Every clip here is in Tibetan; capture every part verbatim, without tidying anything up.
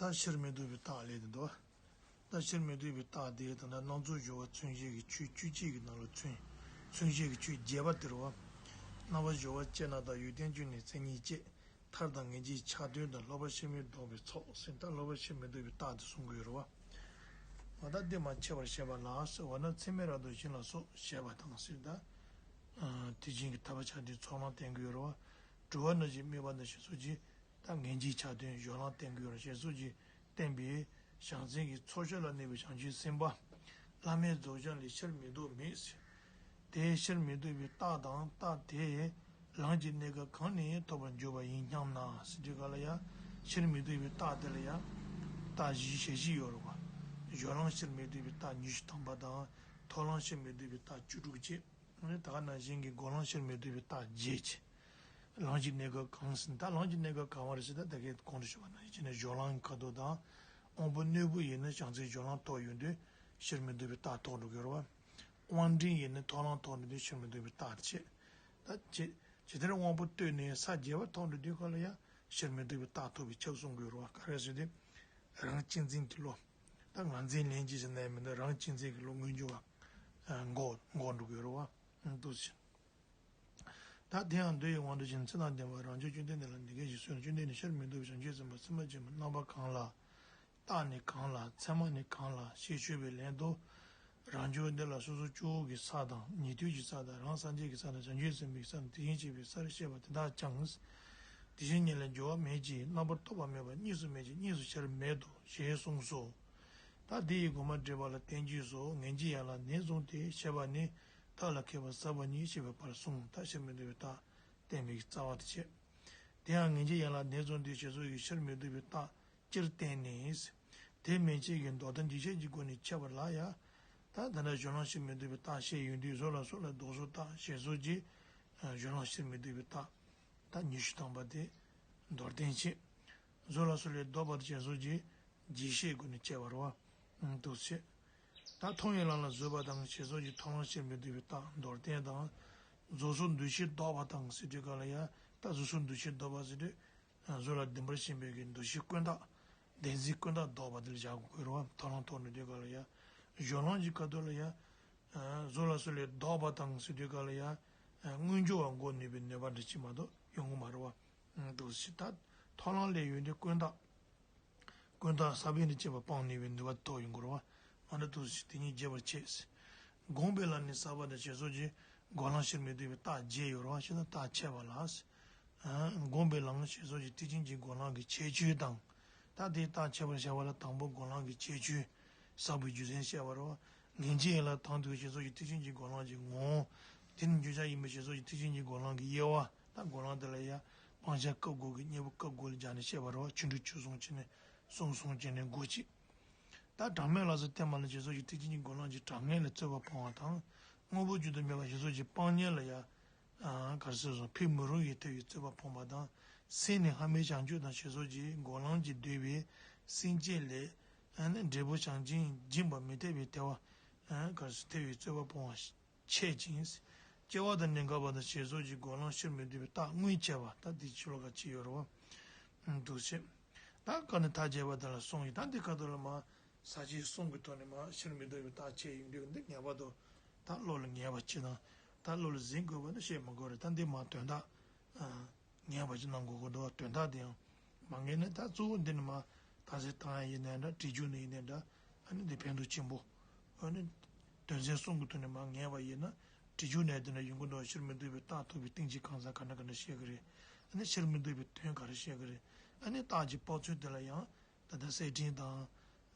ད་ཕྱིར་མི་ལྡོག་པའི་རྟགས་ལས་དེ་འདུག་ད་ཕྱིར་མི་ལྡོག་པའི་རྟགས་དེ་ད་ལྟ་སྣ་ཚོགས་སྦྱོར་བ་མཚོན་བྱེད་ཀྱི་ཆོས་བཅུ་གཅིག་གི་ནང་ལ་མཚོན། མཚོན་བྱེད་ཀྱི་ཆོས་རྒྱས་པ་དེ་རེད་བ། རྣམ་པ་སྦྱོར་བ་བཅས་རྣམས་དང་། ཡོན་ཏན་བཅུ་ནི་མཚན་ཉིད་བཅས། མཐར་ལྡན་ངེས་འབྱེད་ཆ་མཐུན་དང་། སློབ་པ་ཕྱིར་མི་ལྡོག་པའི་ཚོགས་ཟེར། ད་སློབ་པ་ཕྱིར་མི་ལྡོག་པའི་རྟགས་དེ་གསུང་གི་ཡོད་རེད་བ། འོ་ད་འདི་མ་འཆད་པར་བཤད་པ་ལགས་སོ། འོ་ན་ཚད་མེད་རབ་ཏུ་ཞི་ལ་སོགས་བཤད་པ་དང་ཟེར། ད་དེ་བཞིན་གྱི་ཐར་པ་ཆ་མཐུན་ཚོགས་ལམ་བསྟན་གྱི་ཡོད་རེད་བ། གྲོལ་བ་རྣམས་ཀྱི་དམིགས་པ་དང་ཞེས་སོགས་ཀྱི། ད་ངེས་འབྱེད་ཆ་མཐུན་སྦྱོར་ལམ་བསྟན་གྱི་ཡོད་རེད། ཞེས་སོགས་ཀྱིས་བསྟན་པའི་བྱང་སེམས་ཀྱི་ཚོགས་ཆོས་ལ་གནས་པའི་བྱང་ཆུབ་སེམས་དཔའ་བླ་མེད་རྫོགས་བྱང་ལས་ཕྱིར་མི་ལྡོག་མེད་ཟེར། དེ་ཕྱིར་མི་ལྡོག་པའི་རྟགས་དང་། རྟགས་དེ་ལམ་གྱི་གནས་སྐབས་གང་ནས་ཐོབ་པར་འགྱུར་བ་ཡིན་སྙམ་ན་ཟེར་དུས་ག་ལ་ཡ། ཕྱིར་མི་ལྡོག་པའི་རྟགས་དེ་ལ་ཡ་རྟགས་བཞི་ཞལ་བཞི་ཡོད་རེད་བ། སྦྱོར་ལམ་ཕྱིར་མི་ལྡོག་པའི་རྟགས་ཉི་ཤུ་ཐམ་པ་དང་། ཐོབ་ལམ་ཕྱིར་མི་ལྡོག་པའི་རྟགས་བཅུ་དྲུག་བཅས། ད་ག་ནང་བཞིན་གྱི་སྒོམ་ལམ་ཕྱིར་མི་ལྡོག་པའི་རྟགས་བརྒྱད་ཀྱི། ལམ་གྱི་གནས་སྐབས་གང་ཟེར་ན། ད་ལམ་གྱི་གནས་སྐབས་གང་བ་རེད་ཟེར། ད་ད་གིན་གོང་དུ་ཞུས་པ་ནང་བཞིན་བྱས་ནས་སྦྱོར་ལམ་གྱི་ཁ་དོག་དང་། དབང་པོ་རྣོན་པོ་ཡིན་ན་བྱང་སེམས་སྦྱོར་ལམ་ཐོབ་ཡོང་དུས་ཕྱིར་མི་ལྡོག་པའི་རྟགས་ཐོབ་འགྲོ་གི་ཡོད་རེད་བ། དབང་འབྲིང་ཡིན་ན་ཐོབ་ལམ་ཐོབ་འགྲོ་དུས་ཕྱིར་མི་ལྡོག་པའི་རྟགས་བྱེད། ད་ཇི་ཇི་ལྟར་དབང་པོ་རྟོལ་ནས་ས་བརྒྱད་པ་ཐོབ་འགྲོ་དུས་ག་ལ་ཡ་ཕྱིར་མི་ལྡོག་པའི་རྟགས་ཐོབ་པའི་ཕྱིར་གསུང་གི་ཡོད་རེད་བ། ག་རེ་ཟེར་དུས། རང་གཅེས་འཛིན་གྱི་བློ། ད་ང་འཛིན་ལེན་གྱི་ཟེར་ནའི་མིན་འདུག་རང་གཅེས་འཛིན་གྱི་བློ་མངོན་གྱུར་བ། འགོག་འགོག་འགྲོ་གི་ཡོད་རེད་བ། འདུག་ཟེར། ད་དེ་ཡང་མདོ་ཡི་དབང་དུ་བྱས་ནས་ཚེ་དང་ལྡན་པ་རང་བྱུང་བཅོམ་ལྡན་འདས་ལ་འདི་སྐད་ཅེས་གསོལ། བཅོམ་ལྡན་འདས་ཕྱིར་མི་ལྡོག་པའི་བྱང་ཆུབ་སེམས་དཔའ་སེམས་དཔའ་ཆེན་པོ་རྣམ་པ་གང་ལ། རྟགས་ནི་གང་ལ། མཚན་མ་ནི་གང་ལ་ཞེས་ཞུས་པའི་ལན་དུ། རང་བྱུང་འདི་ལ་སོ་སོ་སྐྱེ་བོ་གི་ས་དང་ཉན་ཐོས་ཀྱི་ས་དང་རང་སངས་རྒྱས་ཀྱི་ས་དང་བྱང་ཆུབ་སེམས་དཔའི་ས་དང་དེ་བཞིན་གཤེགས་པའི་སར་བཤད་པ་དེ་དག་ཀྱང་། དེ་བཞིན་ཉིད་ལ་འགྱུར་བ་མེད་ཅིང་རྣམ་པར་རྟོག་པ་མེད་པ་གཉིས་སུ་མེད་ཅིང་གཉིས་སུ་ཆར་མེད་དོ་ཞེས་གསུངས་སོ། ད་དེ་ཡི་དགོངས་པ་འགྲེལ་པ་ལ་བརྟེན་རྒྱུས་སོ། ངེས་འབྱེད་ཡན་ལག་ནས་བཟུང་སྟེ་ཞེས་པ་ནི་བདག་ལ་མཁས་པ་ཟབ་པ་ཉིད་ཅེས་པའི་བར་གསུངས། ད་ཕྱིར་མི་ལྡོག་པའི་རྟགས་བསྟན་པའི་རྩ་བ་དེ་བྱས། དེ་ཡང་ངེས་འབྱེད་ཡན་ལག་ནས་བཟུང་སྟེ་ཞེས་སོགས་ཀྱིས་ཕྱིར་མི་ལྡོག་པའི་རྟགས་སྤྱིར་བསྟན་ནས། དེ་མན་ཆད་ཀྱི་མདོར་བསྟན་རྒྱས་བཤད་ཀྱི་སྒོ་ནས་འཆད་པ་ལ་ཡང་། ད་ད་ལྟ་སྦྱོར་ལམ་ཕྱིར་མི་ལྡོག་པའི་རྟགས་བཤད་ཡོང་དུས་བཟོ་ལ་སོགས་ལ་ལྡོག་ཕྱོགས་རྟགས་ཞེས་སོགས་ཀྱིས་སྦྱོར་ལམ་ཕྱིར་མི་ལྡོག་པའི་རྟགས་ད་ཉི་ཤུ་ཐམ་པ་དེ་མདོར་བསྟན་བྱས། བཟོ་ལ་སོགས་ལས་ལྡོག་པ་ཞེས་སོགས་ཀྱིས་རྒྱས་བཤད་སྒོ་ནས་འཆད་པ་རེད་བ། འདུག་བྱས། ད་མཐོང་བའི་ལམ་ལ་བཟོད་པ་དང་ཞེས་སོགས་ཀྱིས་མཐོང་ལམ་ཕྱིར་མི་ལྡོག་པའི་རྟགས་མདོར་བསྟན་དང་། རྫོགས་སོགས་འདུ་ཤེས་ལྡོག་པ་དང་ཟེར་དུས་ག་ལ་ཡ། ད་རྫོགས་སོགས་འདུ་ཤེས་ལྡོག་པ་ཟེར་དུས། གཟུགས་ལ་བདེན་པར་ཞེན་པའི་གི་འདུ་ཤེས་ཀུན་བཏགས། བདེན་འཛིན་ཀུན་བཏགས་ལྡོག་པ་དེ་ལ་བཞག་དགོས་རེད་བ། མཐོང་ལམ་ཐོབ་ནས་དུས་ག་ལ་ཡ། སྦྱོར་ལམ་གྱི་ཁ་ཐོག་ལ་ཡ། གཟུགས་ལ་སོགས་ལས་ལྡོག་པ་དང་ཟེར་དུས་ག་ལ་ཡ། མངོན་གྱུར་བ་འགོག་ནུས་པའི་ནུས་པ་འདྲ་ཅིག་མ་གཏོགས་ཡོང་གི་མ་རེད་བ། འདུག་སེ་ད། མཐོང་ལམ་ལས་ཡོང་དུས་ཀུན་བཏགས། ཀུན་བཏགས་ས་བོན་དང་བཅས་པ་སྤང་ནུས་པའི་ནུས་པ་ཐོབ་ཡོང་གི་རེད་བ། ཨ་འདྲ་འདུག་སེ་དེ་ཉིད་རྒྱས་པར་བྱས། སྒོམ་པའི་ལམ་ནི་ཟབ་པ་དང་ཞེས་སོགས་ཀྱིས་སྒོམ་ལམ་ཕྱིར་མི་ལྡོག་པའི་རྟགས་བརྒྱད་ཡོད་རེད་བ། ཞེས་ན་རྟགས་འཆད་པ་ལ། སྒོམ་པའི་ལམ་ཞེས་སོགས་ཀྱིས་ཐེག་ཆེན་གྱི་སྒོམ་ལམ་གྱི་ཁྱད་ཆོས་དང་། ད་དེའི་རྟགས་འཆད་པར་བྱ་བ་ལ་དང་པོ་སྒོམ་ལམ་གྱི་ཁྱད་ཆོས། ཟབ་པའི་རྒྱུ་མཚན་བཤད་པ་རེད་བ། ངེས་འབྱེད་ཡན་ལག་དང་དུ་ཞེས་སོགས་ཀྱིས་ཐེག་ཆེན་གྱི་སྒོམ་ལམ་གྱི་ངོ་བོ། དེ་ནི་འགྱུར་བྱ་ཡིན་པ་ཞེས་སོགས་ཀྱིས་ཐེག་ཆེན་གྱི་སྒོམ་ལམ་གྱི་དབྱེ་བ། ད་སྒོམ་ལམ་དེ་ལ་ཡ། སྤང་བྱ་སྐབས་དགུ་གི་གཉེན་པོ་སྐབས་དགུ་ལ་སྦྱར་ནས་བཤད་པ་རེད་བ། ཆོ་འཕྲུལ་ཆོས་གསུམ་བྱས་ནས་གསུམ་གསུམ་བྱས་ནས་དགུ་བྱས། ད་གྲངས་མེད་ལ་སོགས་བསྟན་པ་ལ་ཞེས་སོགས་ཀྱིས་ཐེག་ཆེན་གྱི་སྒོམ་ལམ་གྱི་གྲངས་ངེས་ལ་རྩོད་པ་སྤོང་བ་དང་། དངོས་པོ་བཅུ་དང་མེད་པ་ཞེས་སོགས་ཀྱིས་སྤང་གཉེན་ལ་ཡ། ག་རེ་ཟེར་སོང་། ཕན་མི་རུང་བའི་ཐལ་བའི་རྩོད་པ་སྤོང་བ་དང་། སེམས་ནི་ལྷ་མིན་བྱང་ཆུབ་དང་ཞེས་སོགས་ཀྱིས་སྒོམ་ལམ་གྱིས་བསྡུས་པའི་སེམས་བསྐྱེད་ལས། འབྲས་བུ་བྱང་ཆུབ་འབྱིན་པ་མི་འཐད་པའི་ཐལ་བ། ག་རེ་ཟེར། ཐལ་བའི་རྩོད་པ་སྤོང་བ། འཆད་ཅིང་། སྐྱེ་བ་དང་ནི་འགག་པ་དང་ཞེས་སོགས་ཀྱིས་སྒོམ་ལམ་ཕྱིར་མི་ལྡོག་པའི་རྟགས་དངོས་འཆད་པ། ད་འདི་ཕྱི་ལོགས་ཀ་ཅིག་ཡོད་རེད་བ། འདུག་སེ། ད་བཀའ་ནི་མཐའ་རྒྱས་པ་དེ་ལ་གསུངས་ཡིན། ད་འདི་ཁ་ཐོག་ལ་མ། ས་བཅད་གསུམ་གྱི་ཐོག་ནས་མ་ཕྱིར་མི་ལྡོག་པའི་རྟགས་འཆད་ཡོང་དུས་འདི་ངེས་པར་དུ། ད་བློ་ལ་ངེས་པ་ཅིག་དང་། ད་བློ་ལ་ཟིན་དགོས་པ་ནི་བཤད་མི་དགོས་རེད། ད་འདི་མ་དོན་དག་ངེས་པ་ཅིག་གནང་དགོས་ཀྱི་འདུག་དོན་དག་དེ་ཡང་མ་ངེས་ན། ད་གཙོ་བོ་འདི་ནི་མ་ད་ཟེར་བཏང་ཡ་ཡིན་ནའི་འདྲ། བྲིས་རྒྱུགས་ནི་ཡིན་ནའི་འདྲ། ཨ་ནི་འདི་ཕན་ཐོགས་ཆེན་པོ། ཨ་ནི་དོན་ཚན་གསུམ་གྱི་ཐོག་ནས་མ་ངེས་པ་ཡིན་ན། བྲིས་རྒྱུགས་ནས་དེ་འདྲ་ཡོང་གི་འདུག་ཕྱིར་མི་ལྡོག་པའི་རྟགས་ཐོབ་པའི་རྟེན་གྱི་གང་ཟག་ག་འདྲ་ག་འདྲ་བཤད་ཀྱི་རེད། ཨ་ནི་ཕྱིར་མི་ལྡོག་པའི་དོན་ག་རེ་བཤད་ཀྱི་རེད། ཨ་ནི་རྟགས་ཀྱི་དཔག་ཚུལ་དེ་ལ་ཡང་། ད་ལྟ་གསལ་ཕྲེང་དང་།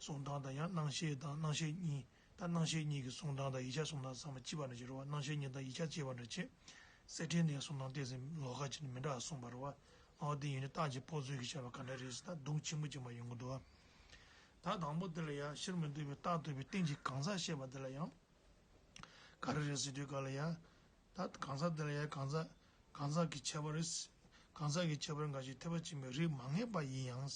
གསུང་སྟངས་དང་། ཡང་རྣམ་བཤད་དང་། རྣམ་བཤད་གཉིས། ད་རྣམ་བཤད་གཉིས་ཀྱི་གསུང་སྟངས་དང་ཡིག་ཆ་གསུང་སྟངས་ཚང་མ་གཅིག་པ་འདྲ་ཅིག་རེད་བ། རྣམ་བཤད་གཉིས་དང་ཡིག་ཆ་གཅིག་པ་འདྲ་ཅིག་གསལ་ཕྲེང་ནས་གསུང་སྟངས་ཏོག་ཙམ་ལོགས་ཀ་ཅིག་ནས་མི་འདྲ་བ་གསུངས་པ་རེད་བ། འོ་དེ་ཡིན་ན་རྟགས་ཀྱི་དཔག་ཚུལ་གྱི་བྱ་བ་ག་འདྲ་རེད་ཟེར། ད་གདུང་ཆེན་པོ་ཅིག་མ་ཡོང་གི་འདུག་བ། ད་དང་པོ་དེ་ལ་ཡང་ཕྱིར་མི་ལྡོག་པའི་རྟགས་ཐོབ་པའི་རྟེན་གྱི་གང་ཟག་བཤད་པ་དེ་ལ་ཡང་། ག་རེ་རེད་ཟེར་དུས་ག་ལ་ཡ། ད་གང་ཟག་དེ་ལ་ཡ་གང་ཟག་གང་ཟག་གི་ཁྱད་པར། གང་ཟག་གི་ཁྱད་པར་འགའ་ཞིག་ཐེག་པ་ཆེན་པོའི་རིགས་མ་ངེས་པ་ཡིན་ཡང་།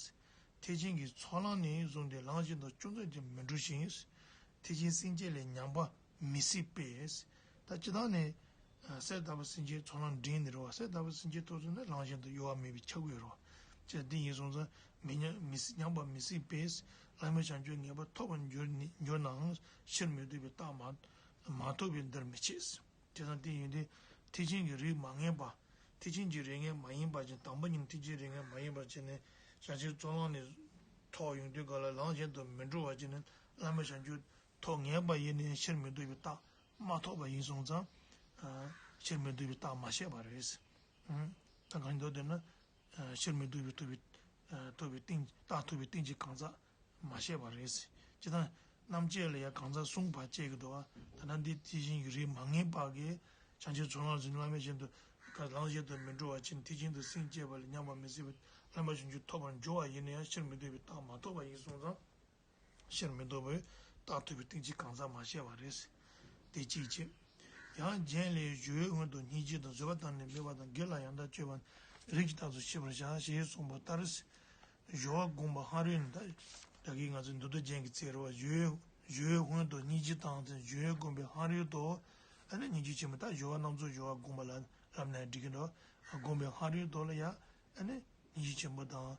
ཐེག་ཆེན་གྱི་ཚོགས་ལམ་ནས་བཟུང་སྟེ་ལམ་གཞན་དུ་ཅུང་ཟད་ཀྱང་མི་འགྲོ་ཞིང་། ཐེག་ཆེན་སེམས་བསྐྱེད་ལས་ཉམས་པ་མི་སྲིད་པས། ད་སྤྱིར་བཏང་ནས་སའི་དག་པ་སེམས་བསྐྱེད་ཚོགས་ལམ་འདྲེན་ནི་རེད་བ། སའི་དག་པ་སེམས་བསྐྱེད་ཐོབ་ཚུལ་ནི་ལམ་གཞན་དུ་གཡོ་བ་མེད་པའི་ཆགས་ཀྱི་ཡོད་རེད་བ། ཅེས་འདི་ཡིན་སོང་ཙང་། མི་ཉམས་མི་སྲིད་ཉམས་པ་མི་སྲིད་པས། བླ་མེད་བྱང་ཆུབ་ངེས་པར་ཐོབ་པར་འགྱུར་ནི་འགྱུར་ནའང་། ཕྱིར་མི་ལྡོག་པའི་རྟགས་མ་མ་ཐོབ་པས་འདིར་མི་བྱེད། བྱས་ཙང་དེ་ཡིན་དུས་ཐེག་ཆེན་གྱི་རིགས་མ་ངེས་པ། ཐེག་ཆེན་གྱི་རིགས་ངེས་མ་ཡིན་པ་ཅན། དང་པོ་ཉིད་ཐེག་ཆེན་རིགས་ངེས་མ་ཡིན་པ་ཅན་ནི་བྱང་ཆུབ་ཚོགས་ལམ་ནས་ཐོབ་ཡོང་དུས་ག་ལ་ལམ་གཞན་དུ་མི་འགྲོ་བ་ཅན་ནི་བླ་མེད་བྱང་ཆུབ་ཐོབ་ངེས་པ་ཡིན་ནའང་ཕྱིར་མི་ལྡོག་པའི་རྟགས་མ་ཐོབ་པ་ཡིན་སོང་ཙང་། ཕྱིར་མི་ལྡོག་པའི་རྟགས་མ་བཤད་པ་རེད། ད་གང་ལྟར་དེ་ན། ཕྱིར་མི་ལྡོག་པའི་ཐོབ་པའི་ཐོབ་པའི་སྟེང་རྟགས་ཐོབ་པའི་སྟེང་གི་གང་ཟག་མ་བཤད་པ་རེད། ཇི་ལྟར་རྣམ་བཅད་ལ་ཡང་གང་ཟག་གསུམ་བར་བཅད་ཀྱི་འདུག་བ། ད་ལྟ་འདི་དེ་བཞིན་གྱི་རིགས་མ་ངེས་པ་གིས་བྱང་ཆུབ་ཚོགས་ལམ་ཟིན་བླ་མེད་གཞན་དུ་ག་ལམ་གཞན་དུ་མི་འགྲོ་བ་ཅན་ཐེག་ཆེན་དུ་སེམས་བསྐྱེད་པ་ལས་ཉམས་པ་མི་སྲིད་པའི་བླ་མེད་བྱང་ཆུབ་ཐོབ་པར་འགྱུར་བ་ཡིན་ན་ཡང་ཕྱིར་མི་ལྡོག་པའི་རྟགས་མ་ཐོབ་པ་ཡིན་སོང་ཙང་། ཕྱིར་མི་ལྡོག་པའི་རྟགས་ཐོབ་པའི་སྟེང་གི་གང་ཟག་མ་བཤད་པ་རེད། དེ་གཅིག་བྱས། ཡང་རྒྱན་ལས་སྦྱོར་བའི་སྔོན་དུ་སྙིང་རྗེ་དང་བཟོད་པ་བཏང་ནས་སྨོད་པ་དང་དགེ་ལ་ཡང་དག་སྤྱོད་པ་རིགས་ཀྱི་རྟགས་སུ་ཤེས་པར་བྱ་ཞེས་གསུངས་པ་ལྟར། སྦྱོར་བ་བསྒོམ་པ་ཕ་རོལ་ནས། ད་ད་གིན་ང་ཚོ་མདོ་སྡེ་རྒྱན་གྱི་ཚིག་རེད་བ། སྦྱོར་སྦྱོར་བའི་སྔོན་དུ་སྙིང་རྗེ་དང་། སྦྱོར་བ་བསྒོམ་པའི་ཕ་རོལ་ཏུ། ཨ་ནི་སྙིང་རྗེ་ཆེན་པོ། ད་སྦྱོར་བ་རྣམ་གསུམ་སྦྱོར་བ་བསྒོམ་པ་ལ་ལབ་ན་འགྲིག་གི་འདུག་བསྒོམ་པའི་ཕ་རོལ་ཏུ་ལ་ཡ་ཨ་ནི་སྙིང་རྗེ་ཆེན་པོ་དང་།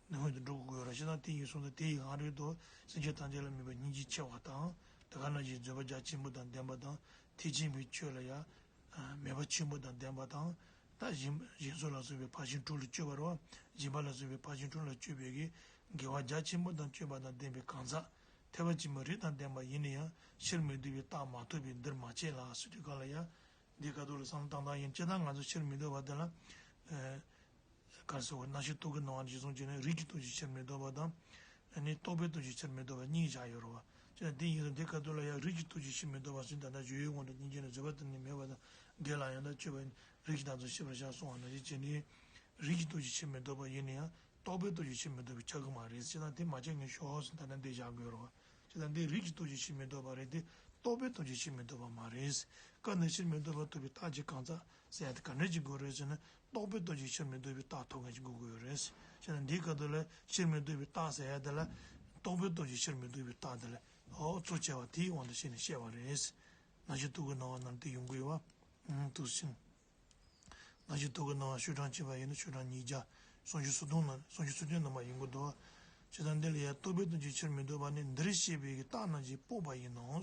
སྔོན་དུ་འགྲོ་དགོས་ཡོད་རེད། བྱས་ཙང་དེ་ཡིན་སོང་ཙང་དེ་ཡི་ཕ་རོལ་ཏུ་སེམས་ཅན་ཐམས་ཅད་ལ་སྨོད་པའི་སྙིང་རྗེ་ཆེ་བ་དང་། དེ་ག་ནང་བཞིན་བཟོད་པ་རྒྱ་ཆེན་པོ་དང་ལྡན་པ་དང་། ཐེག་ཆེན་པའི་ཆོས་ལ་ཡང་མོས་པ་ཆེན་པོ་དང་ལྡན་པ་དང་། ད་སྦྱིན་སྦྱིན་སོགས་ལ་སོགས་པའི་ཕར་ཕྱིན་དྲུག་ལ་སྤྱོད་པ་རེད་བ། སྦྱིན་པ་ལ་སོགས་པའི་ཕར་ཕྱིན་དྲུག་ལ་སྤྱོད་པའི་གི་དགེ་བ་རྒྱ་ཆེན་པོ་དང་སྤྱོད་པ་དང་ལྡན་པའི་གང་ཟག་ཐེག་པ་ཆེན་པོའི་རིགས་དང་ལྡན་པ་ཡིན་ན་ཡང་ཕྱིར་མི་ལྡོག་པའི་རྟགས་མ་ཐོབ་པས་འདིར་མ་བྱེད་ལ་ཟེར་དུས་ག་ལ་ཡང་འདི་ག་དུས་ལ་བསམ་བློ་བཏང་སྟངས་ཡིན། སྤྱིར་བཏང་ང་ཚོ་ཕྱིར་མི་ལྡོག་པ་དེ་ལ། ག་རེ་ཟེར་བ། རྣམ་བཤད་ཐོག་གི་ནང་བ་ནས་གཞི་བཟུང་བྱས་ནས་རིགས་ཀྱི་སྟོབས་ཀྱིས་ཕྱིར་མི་ལྡོག་པ་དང་། ཨ་ནི་རྟོག་པའི་སྟོབས་ཀྱིས་ཕྱིར་མི་ལྡོག་པ་གཉིས་བཞག་ཡོད་རེད་བ། ཅི་ལྟར་འདི་ཡིན་ཙང་འདི་ག་དུས་ལ་ཡང་རིགས་ཀྱི་སྟོབས་ཀྱིས་ཕྱིར་མི་ལྡོག་པ་ཟེར། ད་ལྟ་སྦྱོར་བའི་སྔོན་དུ་སྙིང་རྗེ་དང་བཟོད་པ་བཏང་ནས་སྨོད་པ་དང་དགེ་ལ་ཡང་དག་སྤྱོད་པ་རིགས་ཀྱི་རྟགས་སུ་ཤེས་པར་བྱ་གསུངས་པ་ནང་བཞིན་བྱས་ནས། རིགས་ཀྱི་སྟོབས་ཀྱིས་ཕྱིར་མི་ལྡོག་པ་ཡིན་ན་ཡང་རྟོག་པའི་སྟོབས་ཀྱིས་ཕྱིར་མི་ལྡོག་པ་ཆགས་ཀྱི་མ་རེད་ཟེར། ད་འདི་མ་ཆགས་ངེས་ཤོག་ཟེར། ད་ལྟ་འདི་བཞག་དགོས་རེད་བ། ཅི་ལྟར་འདི་རིགས་ཀྱི་སྟོབས་ཀྱིས་ཕྱིར་མི་ལྡོག་པ་རེད་དེ། རྟོག་པའི་སྟོབས་ཀྱིས་ཕྱིར་མི་ལྡོག་པ་མ་རེད། སྐབས་འདིར་ཕྱིར་མི་ལྡོག་པ་ཐོབ་པའི་རྟགས་ཀྱི་གང་ཟག་ཟེར་ཡ་དེ་ག་འདྲ་ཅིག་དགོས་རེད་ཟེར་ན། རྟོག་པའི་སྟོབས་ཀྱིས་ཕྱིར་མི་ལྡོག་པའི་རྟགས་ཐོབ་མཁན་ཅིག་དགོས་ཀྱི་ཡོད་རེད། བྱས་ན་འདིའི་སྐབས་དེ་ལ་ཕྱིར་མི་ལྡོག་པའི་རྟགས་ཟེར་ཡ་དེ་ལ། རྟོག་པའི་སྟོབས་ཀྱིས་ཕྱིར་མི་ལྡོག་པའི་རྟགས་དེ་ལ། ཨོ་ཚུར་བཅད་པ་དེའི་དབང་དུ་བྱས་ནས་བཤད་པ་རེད། རྣམ་བཤད་ཐོག་གི་སྣང་བ་ནང་དེ་ཡོང་གི་ཡོད་པ། ཨང་། དུ་ཕྱིན། རྣམ་བཤད་ཐོག་གི་སྣང་བ་ཤོག་གྲངས་བྱས་པ་ཡིན་ན་ཤོག་གྲངས་ཉིས་བརྒྱ་སུམ་ཅུ་སོ་བདུན་ནང་། སུམ་ཅུ་སོ་བདུན་ནང་མར་ཡོང་གི་འདུག་བྱས་ཙང་འདི་ལ་ཡང་རྟོག་པའི་སྟོབས་ཀྱིས་ཕྱིར་མི་ལྡོག་པ་ནི་འདིར་བཤད་པའི་རྟགས་རྣམས་ཀྱིས་དཔོག་པ་ཡིན་ནོ།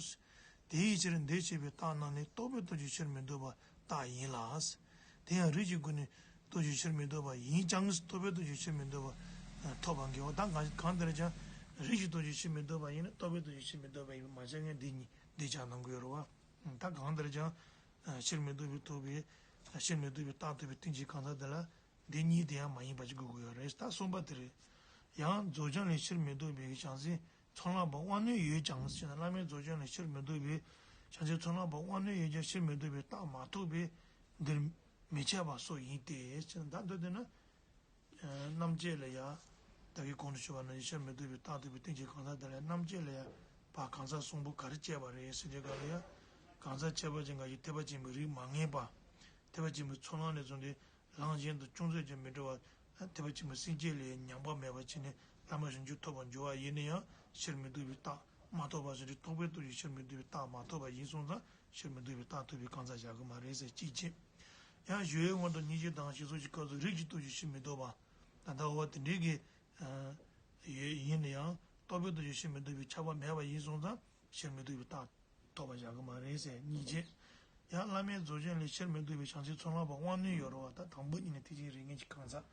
དེའི་ཕྱིར་འདིར་བཤད་པའི་རྟགས་རྣམས་ནི་རྟོག་པའི་སྟོབས་ཀྱིས་ཕྱིར་མི་ལྡོག་པའི་རྟགས་ཡིན་ལ། དེ་ཡང་རིགས་ཀྱི་སྒོ་ནས་སྟོབས་ཀྱིས་ཕྱིར་མི་ལྡོག་པ་ཡིན་ཀྱང་། རྟོག་པའི་སྟོབས་ཀྱིས་ཕྱིར་མི་ལྡོག་པ་ཐོབ་པར་འགལ་བ་དང་། གང་གང་ལྟར་ཀྱང་རིགས་ཀྱི་སྟོབས་ཀྱིས་ཕྱིར་མི་ལྡོག་པ་ཡིན་ན་རྟོག་པའི་སྟོབས་ཀྱིས་ཕྱིར་མི་ལྡོག་པ་ཡིན་པ་མ་ཆགས་ངེས་འདི་གཉིས་འདི་ཆགས་གནང་གི་ཡོད་རེད་བ། ད་གང་ལྟར་ཀྱང་ཕྱིར་མི་ལྡོག་པའི་ཐོབ་པའི་ཕྱིར་མི་ལྡོག་པའི་རྟགས་ཐོབ་པའི་སྟེང་གི་གང་ཟག་དེ་ལ། འདི་གཉིས་དེ་ཡང་མ་ཡིན་པ་ཅིག་དགོས་ཀྱི་ཡོད་རེད། ད་གསུམ་པ་དེ་རེད། ཡང་རྫོགས་བྱང་ལས་ཕྱིར་མི་ལྡོག་པའི་བྱང་སེམས་ཚོགས་ལམ་པ་དབང་རྣོན་ཡོད་ཀྱང་ཞེ་ན། བླ་མེད་རྫོགས་བྱང་ལས་ཕྱིར་མི་ལྡོག་པའི་བྱང་སེམས་ཚོགས་ལམ་པ་དབང་རྣོན་ཡོད་ཀྱང་ཕྱིར་མི་ལྡོག་པའི་རྟགས་མ་ཐོབ་པས་འདིར་མི་བྱེད་པ་སོགས་ཡིན་ཏེ་ཞེ་ན། ད་མདོ་དེ་ན་རྣམ་བཅད་ལ་ཡང་ད་གིན་གོང་དུ་ཞུས་པ་ནང་བཞིན་ཕྱིར་མི་ལྡོག་པའི་རྟགས་ཐོབ་པའི་སྟེང་གི་གང་ཟག་དེ་ལ་རྣམ་བཅད་ལ་ཡང་བར་གང་ཟག་གསུམ་པོ་ག་རེ་བྱས་པ་རེད་ཟེར་དུས་ག་ལ་ཡང་གང་ཟག་ཁྱད་པར་ཅན་འགའ་ཞིག་ཐེག་པ་ཆེན་པོའི་རིགས་མ་ངེས་པ། ཐེག་པ་ཆེན་པོའི་ཚོགས་ལམ་ནས་བཟུང་སྟེ། ལམ་གཞན་དུ་ཅུང་ཟད་ཀྱང་མི་འགྲོ་བར། ཐེག་པ་ཆེན་པོའི་སེམས་བསྐྱེད་ལས་ཉམས་པ་མེད་པར་བྱས་ནས་བླ་མེད་བྱང་ཆུབ་ཐོབ་པར་འགྱུར་བ་ཡིན་ན་ཡང་ཕྱིར་མི་ལྡོག་པའི་རྟགས་མ་ཐོབ་པ་ཟེར་ཏེ། རྟོག་པའི་སྟོབས་ཀྱིས་ཕྱིར་མི་ལྡོག་པའི་རྟགས་མ་ཐོབ་པ་ཡིན་སོང་ཙང་ཕྱིར་མི་ལྡོག་པའི་རྟགས་ཐོབ་པའི་གང་ཟག་བཞག་གི་མ་རེད་ཟེར་གཅིག་བྱས། ཡང་སྦྱོར་བའི་སྔོན་དུ་སྙིང་རྗེ་དང་ཞེས་སོགས་ཀྱི་སྐབས་སུ་རིགས་ཀྱི་སྟོབས་ཀྱིས་ཕྱིར་མི་ལྡོག་པ། ད་ལྟ་འོ་དེ་འདྲའི་གི་ཡོད་ཡིན་ན་ཡང་རྟོག་པའི་སྟོབས་ཀྱིས་ཕྱིར་མི་ལྡོག་པའི་ཁྱབ་པ་མེད་པ་ཡིན་སོང་ཙང་ཕྱིར་མི་ལྡོག་པའི་རྟགས། ཐོབ་པ་བཞག་གི་མ་རེད་ཟེར་གཉིས་བྱས། ཡང་བླ་མེད་རྫོགས་བྱང་ལས་ཕྱིར་མི་ལྡོག་པའི་བྱང་སེམས་ཚོགས་ལམ་པ་དབང་རྣོན་ཡོད་རེད་བ། ད་དང་པོ་ཉིད་ནས་ཐེག་ཆེན་རིགས་ངེས་ཀྱི་གང་ཟག་བྱང་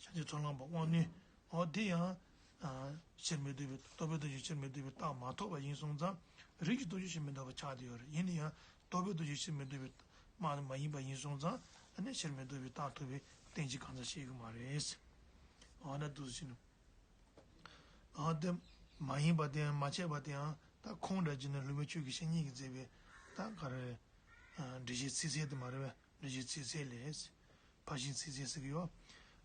སེམས་ཚོགས་ལམ་པ་དབང་རྣོན། འོ་དེ་ཡང་ཕྱིར་མི་ལྡོག་པའི་རྟོག་པའི་སྟོབས་ཀྱིས་ཕྱིར་མི་ལྡོག་པའི་རྟགས་མ་ཐོབ་པ་ཡིན་སོང་ཙང་རིགས་ཀྱི་སྟོབས་ཀྱིས་ཕྱིར་མི་ལྡོག་པ་ཆགས་བསྡད་ཡོད་རེད། ཡིན་ན་ཡང་རྟོག་པའི་སྟོབས་ཀྱིས་ཕྱིར་མི་ལྡོག་པའི་རྟགས་མ་མ་ཡིན་པ་ཡིན་སོང་ཙང་ཨ་ནི་ཕྱིར་མི་ལྡོག་པའི་རྟགས་ཐོབ་པའི་སྟེང་གི་གང་ཟག་བཤད་གི་མ་རེད། འོ་ན་འདུག་ཟེར་ནས། ཨ་དེ་མ་ཡིན་པ་དེའང་མ་ཆགས་པ་དེའང་ད་ཁུངས་འདྲ་བྱས་ནས་སློབ་དཔོན་ཆོས་ཀྱི་བཤེས་གཉེན་གྱིས་མཛད་པའི་ད་ག་རེ། འགྲེལ་བཤད་ཚིག་གསལ་དེ་མ་རེད་པས། འགྲེལ་བཤད་ཚིག་གསལ་ལས། ཕར་ཕྱིན་ཚིག་གསལ་ཟེར་གྱི་ཡོད།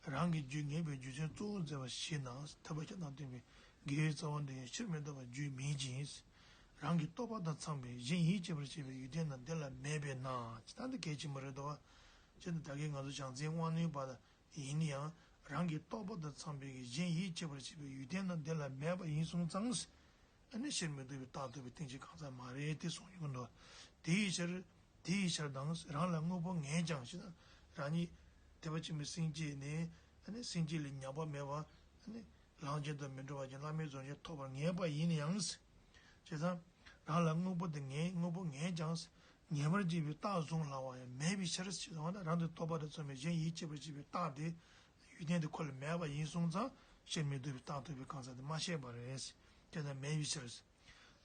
རང་གི་རྒྱུད་ངེས་པའི་རྒྱུ་མཚན་གཙོ་བོར་མཛད་པ་ཞིག་ན་ཐེག་པ་ཆེན་དང་མཐུན་པའི་དགེ་བའི་རྩ་བ་འདི་ཡང་ཕྱིར་མི་ལྡོག་པར་རྒྱུད་སྨིན་ཅིང་། རང་གི་རྟོགས་པ་དང་འཚམས་པའི་གཞན་ཡིད་ཆེས་པར་བྱེད་པའི་ཡོན་ཏན་རྣམས་འདི་ལ་མེད་པས་ན། ད་འདི་གལ་ཆེན་པོ་རེད་དོ། ཅེས་ནི་ད་གིན་ང་ཚོ་བྱང་སེམས་དབང་རྣོན་པ་ཡིན་ན་ཡང་རང་གི་རྟོགས་པ་དང་འཚམས་པའི་གཞན་ཡིད་ཆེས་པར་བྱེད་པའི་ཡོན་ཏན་རྣམས་འདི་ལ་མེད་པ་ཡིན་སོང་ཙང་། ཨ་ནི་ཕྱིར་མི་ལྡོག་པའི་རྟགས་ཐོབ་པའི་སྟེང་གི་གང་ཟག་མ་རེད་དེ་གསུངས་ཡོང་གི་འདུག་དེའི་ཕྱིར་དེའི་ཕྱིར་དང་རང་ལ་དངོས་པོ་ངེས་ཀྱང་ཞེ་ན། རང་ཉིད་ཐེག་པ་ཆེན་པོའི་སེམས་བསྐྱེད་ནས་ཨ་ནི་སེམས་བསྐྱེད་ལས་ཉམས་པ་མེད་པ་ཨ་ནི། ལམ་གཅིག་ཏུ་མི་འགྲོ་བ་ཅིན་བླ་མེད་རྫོགས་ཆེན་ཐོབ་པར་ངེས་པ་ཡིན་ཡང་། བྱས་ཙང་། རང་ལ་དངོས་པོ་དེ་ངེས་དངོས་པོ་ངེས་ཀྱང་། ངེས་པར་བྱེད་པའི་རྟགས་བཟུང་སླ་བ་ཡང་མེད་པའི་ཕྱིར། བྱས་ཙང་རང་དང་རྟོག་པ་དང་མཚུངས་པའི་གཞན་ཡིད་ཆེས་པར་བྱེད་པའི་རྟགས་དེ། ཡོན་ཏན་དེ་ཁོ་ལ་མེད་པ་ཡིན་སོང་ཙང་ཕྱིར་མི་ལྡོག་པའི་རྟགས་ཐོབ་པའི་གང་ཟག་དེ་མ་བཤད་པ་རེད། དེ་ལྟར་མེད་པའི་ཕྱིར།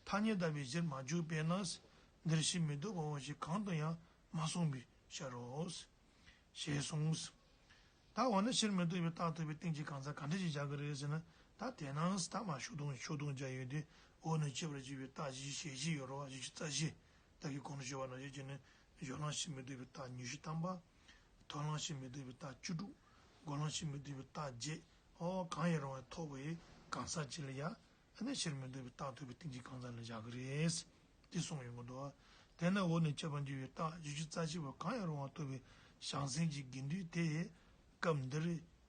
ཐ་སྙད་བཏགས་པའི་གཞིར་མ་འཇུག་པས་ན། འདིར་ཕྱིར་མི་ལྡོག་པའོ་ཞེས་གང་དུ་ཡང་མ་གསུངས་པའི་ཕྱིར་རོ། ཞེས་གསུངས། ད་འོ་ན་ཕྱིར་མི་ལྡོག་པའི་རྟགས་ཐོབ་པའི་རྟེན་གྱི་གང་ཟག་ག་འདྲ་ཞིག་བཞག་གི་རེད་ཟེར་ན། ད་དེ་ནང་ད་མ་ཤུགས་གཏོང་ཤུགས་གཏོང་བྱ་ཡོད་དུས་འོག་ནས་སྐྱེ་བར་བྱེད་པའི་རྟགས་བཞི་ཞེ་བཞི་ཡོད་རེད་བ། བཞི་བཅུ་རྩ་བཞི། ད་གིན་གོང་དུ་ཞུས་པ་ནང་བཞིན་བྱས་ནས་སྦྱོར་ལམ་ཕྱིར་མི་ལྡོག་པའི་རྟགས་ཉི་ཤུ་ཐམ་པ། ཐོབ་ལམ་ཕྱིར་མི་ལྡོག་པའི་རྟགས་བཅུ་དྲུག་འགོག་ལམ་ཕྱིར་མི་ལྡོག་པའི་རྟགས་བརྒྱད། ཨོ་གང་ཡང་རུང་བ་ཐོབ་པའི་གང་ཟག་ཅིག་ལ་ཡ། ཨ་ནི་ཕྱིར་མི་ལྡོག་པའི་རྟགས་ཐོབ་པའི་རྟེན་གྱི་གང་ཟག་ལ་བཞག་གི་རེད། དེ་གསུངས་ཡོང་གི་འདུག་དེས་ན་འོག་ནས་དཔྱད་པར་འགྱུར་བའི་རྟགས་བཞི་བཅུ་རྩ་བཞི་པོ་གང་ཡང་རུང་བ་ཐོབ་པའི་བྱང་སེམས་ཀྱི་དགེ་འདུན་དེ་སྐབས་འདིར་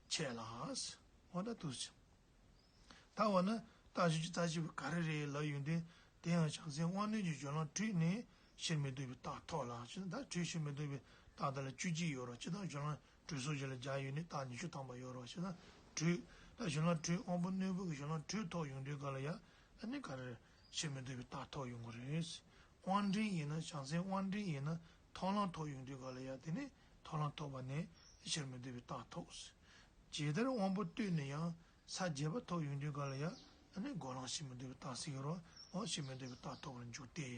འཆད་ལ། འོ་ད་དུ་ཞིག་ད་འོ་ན་རྟགས་བཞི་བཅུ་རྩ་བཞི་པོ་ག་རེ་རེད་ལབ་ཡོང་དུས། དེ་ཡང་བྱང་སེམས་དབང་རྣོན་གྱི་སྦྱོར་ལམ་དྲུག་ནས་ཕྱིར་མི་ལྡོག་པའི་རྟགས་ཐོབ་ལ། ཞེ་ན་ད་དྲུག་ཕྱིར་མི་ལྡོག་པའི་རྟགས་དེ་ལ་བཅུ་གཅིག་ཡོད་རེད། སྤྱིར་བཏང་སྦྱོར་ལམ་དྲུག་སོགས་བཞི་ལ་སྦྱར་ཡོད་ནི་རྟགས་ཉི་ཤུ་ཐམ་པ་ཡོད་རེད། བྱས་ཙང་དྲུག་ད་སྦྱོར་ལམ་དྲུག་དབང་པོ་རྣོན་པོ་གི་སྦྱོར་ལམ་དྲུག་ཐོབ་ཡོང་དུས་ག་ལ་ཡ། ཨ་ནི་ག་རེ་ཕྱིར་མི་ལྡོག་པའི་རྟགས་ཐོབ་ཡོང་གི་རེད། དབང་འབྲིང་ཡིན་ན་བྱང་སེམས་དབང་འབྲིང་ཡིན་ན་ཐོབ་ལམ་ཐོབ་ཡོང་དུས་ག་ལ་ཡ། དེ་ནི་ཐོབ་ལམ་ཐོབ་པ་ནས་ཕྱིར་མི་ལྡོག་པའི་རྟགས་ཐོབ། ཇི་ལྟར་དབང་པོ་རྟོགས་ནས་ཡང་ས་བརྒྱད་པ་ཐོབ་ཡོང་དུས་ག་ལ་ཡ། ཨ་ནི་འགོག་ལམ་ཕྱིར་མི་ལྡོག་པའི་རྟགས་ཟེར་གྱི་རེད། འོ་ཕྱིར་མི་ལྡོག་པའི་རྟགས་ཐོབ་པར་འགྱུར་ཏེ།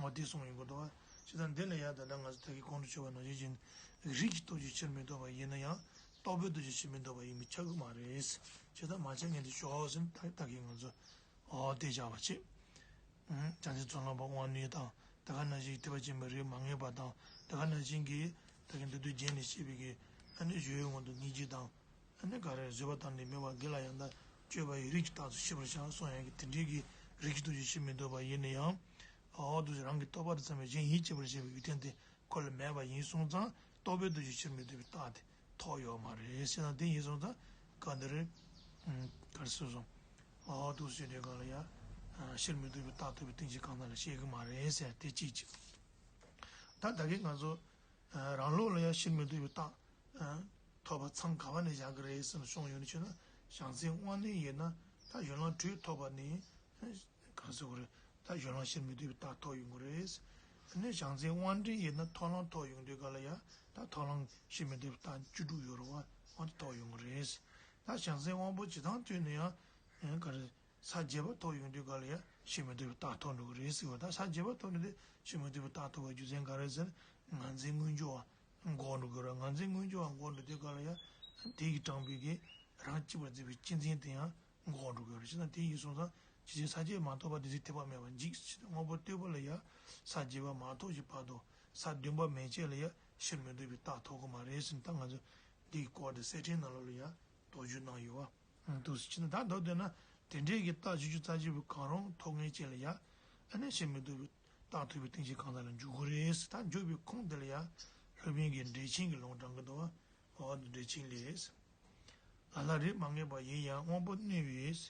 འོ་དེ་གསུངས་ཡོང་གི་འདུག་བ། བྱས་ཙང་འདི་ལ་ཡ་ད་ལྟ་ང་ཚོ་ད་གིན་གོང་དུ་ཞུས་པ་ནང་བཞིན་བྱས། རིགས་ཀྱི་སྟོབས་ཀྱིས་ཕྱིར་མི་ལྡོག་པ་ཡིན་ན་ཡང་རྟོག་པའི་སྟོབས་ཀྱིས་ཕྱིར་མི་ལྡོག་པ་ཡིན་པས་ཁྱབ་ཀྱི་མ་རེད། བྱས་ཙང་མ་ཁྱབ་མཁན་དེ་ཤོག་ཟེར་ནས་ད་ད་གིན་ང་ཚོ་འོ་དེ་བཞག་པ་བྱས། བྱང་སེམས་ཚོགས་ལམ་པ་དབང་རྣོན་དང་། དེ་ག་ནང་བཞིན་ཐེག་པ་ཆེན་པོའི་རིགས་མ་ངེས་པ་དང་། དེ་ག་ནང་བཞིན་གྱི་ད་གིན་མདོ་སྡེ་རྒྱན་ནས་བཤད་པའི་གི་ཨ་ནི་གཞོལ་བའི་དབང་དུ་ངེས་ཀྱི་དང་། ཨ་ནི་ག་རེ་བཟོད་པ་དང་ནི་མོས་པ་དགེ་ལ་ཡང་དག་སྤྱོད་པ་ཡི་རིགས་ཀྱི་རྟགས་སུ་ཤེས་པར་བྱ་གསུངས་ཡོད་ཀྱི། དེ་འདྲའི་གི་རིགས་ཀྱི་སྟོབས་ཀྱིས་ཕྱིར་མི་ལྡོག་པ་ཡིན་ན་ཡང་། འོ་དུ་རང་གི་རྟོག་པ་དང་འཚམ་པའི་གཞན་ཡིད་ཆེས་པར་བྱེད་པའི་ཡོན་ཏན་དེ་ཁོ་ལ་མེད་པ་ཡིན་སོང་ཙང་རྟོག་པའི་སྟོབས་ཀྱིས་ཕྱིར་མི་ལྡོག་པའི་རྟགས་དེ་ཐོབ་ཡོད་མ་རེད་ཟེར་ན། དེ་ཡིན་སོང་ཙང་ག་འདི་རེད། ག་རེ་ཟེར་སོང་། འོ་དུ་ཟེར་དུས་ག་ལ་ཡ། ཕྱིར་མི་ལྡོག་པའི་རྟགས་ཐོབ་པའི་རྟེན་གྱི་གང་ཟག་ལ་བཤད་ཀྱི་མ་རེད་ཟེར་དེ་གཅིག་གཅིག་ད་ད་གིན་ང་ཚོ། རང་ལུགས་ལ་ཡང་ཕྱིར་མི་ལྡོག་པའི་རྟགས། ཐོབ་པ་མཚམས་ག་བ་ནས་བཞག་གི་རེད་ཟེར་ན་གསུངས་ཡོད་ནི་ཆོས་ན། བྱང་སེམས་དབང་རྣོན་ཡིན་ན་ད་སྦྱོར་ལམ་དྲུག་ཐོབ་པ་ནས། ག་རེ་ཟེར་དགོས་རེད། ད་སྦྱོར་ལམ་ཕྱིར་མི་ལྡོག་པའི་རྟགས་ཐོབ་ཡོང་གི་རེད། ཨ་ནི་བྱང་སེམས་དབང་འབྲིང་ཡིན་ན་ཐོབ་ལམ་ཐོབ་ཡོང་དུས་ག་ལ་ཡ། ད་ཐོབ་ལམ་ཕྱིར་མི་ལྡོག་པའི་རྟགས་བཅུ་དྲུག་ཡོད་རེད་བ། འོ་དེ་ཐོབ་ཡོང་གི་རེད། ད་བྱང་སེམས་དབང་པོ་ཇི་ལྟར་བཏུལ་ནས་ཡང་། ག་རེ། ས་བརྒྱད་པ་ཐོབ་ཡོང་དུས་ག་ལ་ཡ་ཕྱིར་མི་ལྡོག་པའི་རྟགས་ཐོབ་འགྲོ་གི་རེད་ཟེར་བ། ད་ས་བརྒྱད་པ་ཐོབ་ནས་དེ་ཕྱིར་མི་ལྡོག་པའི་རྟགས་ཐོབ་པའི་རྒྱུ་མཚན་ག་རེ་ཟེར་ན། ངར་འཛིན་མངོན་གྱུར་བ་འགོག་འགྲོ་གི་རེད། ངར་འཛིན་མངོན་གྱུར་བ་འགོག་འགྲོ་དུས་ག་ལ་ཡ། དེ་ཡིས་དྲངས་པའི་གི་རང་གཅེས་པར་འཛིན་པའི་གཅེས་འཛིན་དེ་ཡང་འགོག་འགྲོ་གི་རེད། བྱས་ན་དེ་ཡིན་སོང་ཙང་ཇི་སྲིད་ས་བརྒྱད་མ་ཐོབ་པ་དེ་སྲིད་ཐེག་པ་མེད་པར་འཇིག་ཟེར་དུས་དབང་པོ་རྟོགས་པ་ལ་ཡ། ས་བརྒྱད་པ་མ་ཐོབ་ཀྱི་བར་དུ་ས་བདུན་པ་མན་ཆད་ལ་ཡ་ཕྱིར་མི་ལྡོག་པའི་རྟགས་ཐོབ་ཀྱི་མ་རེད་ཟེར་ནས་ད་ང་ཚོ་འདི་གི་སྐོར་དེ་གསེར་ཕྲེང་ནང་ལོགས་ལ་ཡ་དོགས་གཅོད་གནང་ཡོད་བ། འདུག་སེ་བྱས་ན་ད་མདོར་བསྡུས་ན་དེ་འདྲའི་གི་རྟགས་བཞི་བཅུ་རྩ་གཅིག་པོ་གང་རུང་ཐོབ་མཁན་ཅིག་ལ་ཡ། ཨ་ནི་ཕྱིར་མི་ལྡོག་པའི་རྟགས་ཐོབ་པའི་རྟེན་གྱི་གང་ཟག་ལ་འཇུག་དགོས་རེད། ད་འཇུག་པའི་ཁུངས་དེ་ལ་ཡ། སློབ་དཔོན་གྱིས་འགྲེལ་ཆེན་གྱི་ལུང་དྲངས་ཀྱི་འདུག་བ། འོ་འདི་འགྲེལ་ཆེན་ལས། ལ་ལ་རིགས་མ་ངེས་པ་ཡིན་ཡང་དབང་པོ་རྣོན་པས།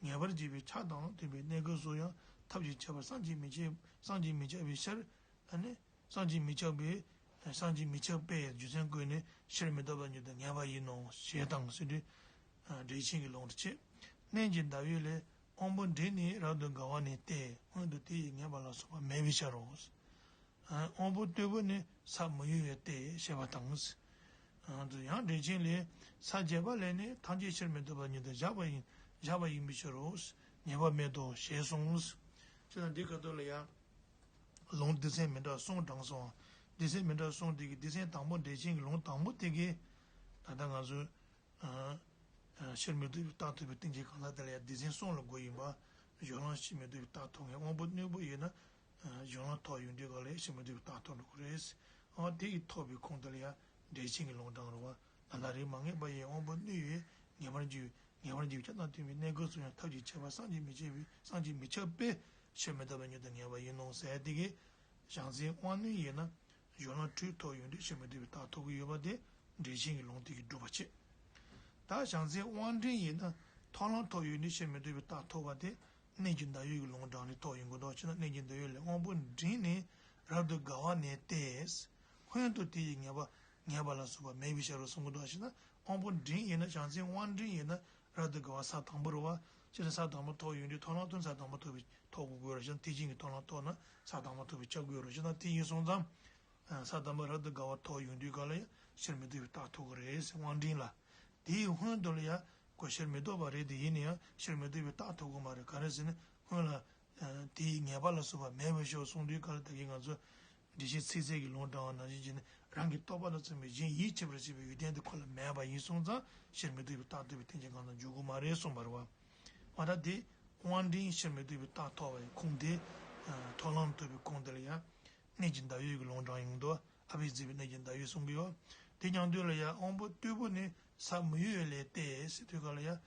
ངེས་པར་བྱེད་པའི་ཆ་དང་མཐུན་པའི་གནས་སྐབས་སུ་ཡང་ཐབས་ཀྱི་ཁྱད་པར་བསམ་གྱིས་མི་ཁྱབ་བསམ་གྱིས་མི་ཁྱབ་པའི་ཕྱིར། ཨ་ནི། བསམ་གྱིས་མི་ཁྱབ་པའི། བསམ་གྱིས་མི་ཁྱབ་པས་རྒྱུ་མཚན་བཀོད་ནས་ཕྱིར་མི་ལྡོག་པར་འགྱུར་ཏེ་ངེས་པ་ཡིན་ནོ་ཞེས་དང་ཟེར་དུས། འགྲེལ་ཆེན་གྱི་ལུང་དུ་བྱེད། གནས་ཀྱི་བརྡ་ཡུལ་ལས་དབང་པོ་འབྲིང་ནི་རབ་ཏུ་དགའ་བ་ནས་ཏེ། སྔོན་དུ་དེ་ཡི་ངེས་པ་ལ་སོགས་པ་མེད་པའི་ཕྱིར་རོ། དབང་པོ་རྟུལ་པོ་ནི་ས་མི་ཡོལ་བས་ཏེ་ཞེས་པ་དང་། ཡང་འགྲེལ་ཆེན་ལས། ས་བརྒྱད་པ་ལས་ནི་ཐམས་ཅད་ཕྱིར་མི་ལྡོག་པར་འགྱུར་ཏེ་བཞག་པ་ཡིན་བཞག་པ་ཡིན་པའི་ཕྱིར་རོ། ངེས་པ་མེད་དོ་ཞེས་གསུངས། ཅེས་དང་འདི་སྐབས་དུ་ལ་ཡང་། ལུང་སྡེ་ཚན་མི་འདྲ་གསུམ་དྲངས་སོང་། སྡེ་ཚན་མི་འདྲ་གསུམ་དེ་གི་སྡེ་ཚན་དང་པོ་འགྲེལ་ཆེན་གྱི་ལུང་དང་པོ་དེ་གི། ད་ལྟ་ང་ཚོས། ཕྱིར་མི་ལྡོག་པའི་རྟགས་ཐོབ་པའི་རྟེན་གྱི་གང་ཟག་དེ་ལ་ཡང་སྡེ་ཚན་གསུམ་ལ་གོ་ཡིན་པ། སྦྱོར་ལམ་ཕྱིར་མི་ལྡོག་པའི་རྟགས་ཐོབ་མཁན་དབང་པོ་རྣོན་པོ་ཡིན་ན། སྦྱོར་ལམ་ཐོབ་ཡོང་དུས་ག་ལ་ཡང་ཕྱིར་མི་ལྡོག་པའི་རྟགས་ཐོབ་འགྲོ་གི་རེད། འོ་དེ་ཡི་ཐོབ་པའི་ཁུངས་དེ་ལ་ཡང་འགྲེལ་ཆེན་གྱི་ལུང་དྲངས་རེད་བ། ལ་ལ་རིགས་མ་ངེས་པ་ཡི་དབང་པོ་རྣོན་པས་ངེས་པར་འགྱུར། ངེས་པར་འགྱུར་བའི་ཆ་དང་མཐུན་པའི་གནས་སྐབས་སུ་ཡང་ཐབས་ཀྱི་ཁྱད་པར་བསམ་གྱིས་མི་ཁྱབ་པའི་བསམ་གྱིས་མི་ཁྱབ་པས་ཕྱིར་མི་ལྡོག་པར་འགྱུར་ཏེ་ངེས་པ་ཡིན་ནོ་ཟེར་དེ་གི། བྱང་སེམས་དབང་རྣོན་ཡིན་ན། སྦྱོར་ལམ་དྲུག་ཐོབ་ཡོང་དུས་ཕྱིར་མི་ལྡོག་པའི་རྟགས་ཐོབ་ཀྱི་ཡོད་པ་དེ་འགྲེལ་ཆེན་གྱི་ལུང་དེ་གིས་སྒྲུབ་པར་བྱེད། ད་བྱང་སེམས་དབང་འབྲིང་ཡིན་ན་ཐོབ་ལམ་ཐོབ་ཡོང་དུས་ཕྱིར་མི་ལྡོག་པའི་རྟགས་ཐོབ་པ་དེ་གནས་ཀྱི་བརྡ་ཡུལ་གྱི་ལུང་དྲངས་ནས་ཐོབ་ཡོང་གི་འདུག་ཅེ་ན། གནས་ཀྱི་བརྡ་ཡུལ་ལས་དབང་པོ་འབྲིང་ནི་རབ་ཏུ་དགའ་བ་ནས་ཏེ། སྔོན་དུ་དེ་ཡི་ངེས་པ་ངེས་པ་ལ་སོགས་པ་མེད་པའི་ཕྱིར་རོ་གསུང་གི་འདུག་ཅེ་ན། དབང་པོ་འབྲིང་ཡིན་ན་བྱང་སེམས་དབང་འབྲིང་ཡིན་ན། རབ་ཏུ་དགའ་བ་ས་དང་པོ་རེད་བ། སྤྱིར་ས་དང་པོ་ཐོབ་ཡོང་དུས་ཐོབ་ལམ་དུ་ས་དང་པོ་ཐོབ་པའི་ཐོབ་དགོས་རེད་ཤག་ཐེག་ཆེན་གྱི་ཐོབ་ལམ་ཐོབ་ན་ས་དང་པོ་ཐོབ་པའི་ཆ་དགོས་རེད་ཤག་ན་དེ་ཡིན་སོང་ཙང་། ས་དང་པོ་རབ་ཏུ་དགའ་བ་ཐོབ་ཡོང་དུས་ག་ལ་ཡང་ཕྱིར་མི་ལྡོག་པའི་རྟགས་ཐོབ་ཀྱི་རེད་ཟེར་དབང་འབྲིང་ལ། དེའི་སྔོན་དུ་ལ་ཡང་ཁོ་ཕྱིར་མི་ལྡོག་པ་རེད་དེ་ཡིན་ན་ཡང་ཕྱིར་མི་ལྡོག་པའི་རྟགས་ཐོབ་ཀྱི་མ་རེད། ག་རེ་ཟེར་ན་སྔོན་ལ་དེའི་ངེས་པ་ལ་སོགས་པ་མེད་པའི་ཕྱིར་གསུངས་དུས་ག་ལ་ད་གིན་ང་ཚོ་འགྲེལ་བཤད་ཚིག་གསལ་གྱི་ལུང་དྲངས་པ་ནང་བཞིན་བྱས་ནས་རང་གི་རྟོག་པ་དང་མཚུངས་པའི་གཞན་ཡིད་ཆེས་པར་བྱེད་པའི་ཡོན་ཏན་དེ་ཁོ་ལ་མེད་པ་ཡིན་སོང་ཙང་ཕྱིར་མི་ལྡོག་པའི་རྟགས་ཐོབ་པའི་རྟེན་ཅན་གང་དང་འཇུག་གི་མ་རེད་གསུངས་པ་རེད་བ། འོ་ད་དེ་དབང་འབྲིང་ཕྱིར་མི་ལྡོག་པའི་རྟགས་ཐོབ་པའི་ཁུངས་དེ། ཐོབ་ལམ་ཐོབ་པའི་ཁུངས་དེ་ལ་ཡང་གནས་ཀྱི་བརྡ་ཡོད་ཀྱི་ལུང་དྲངས་ཡོང་དུས་ཨ་བྷྱུ་ཏ་བྱས་པའི་གནས་ཀྱི་བརྡ་ཡོད་གསུང་གི་ཡོད། དེ་མཉམ་དུ་ལ་ཡང་དབང་པོ་རྟུལ་པོ་ནི་ས་མི་གཡོ་བའི་ལས་ཏེ་ཟེར་དུས་ག་ལ་ཡང་།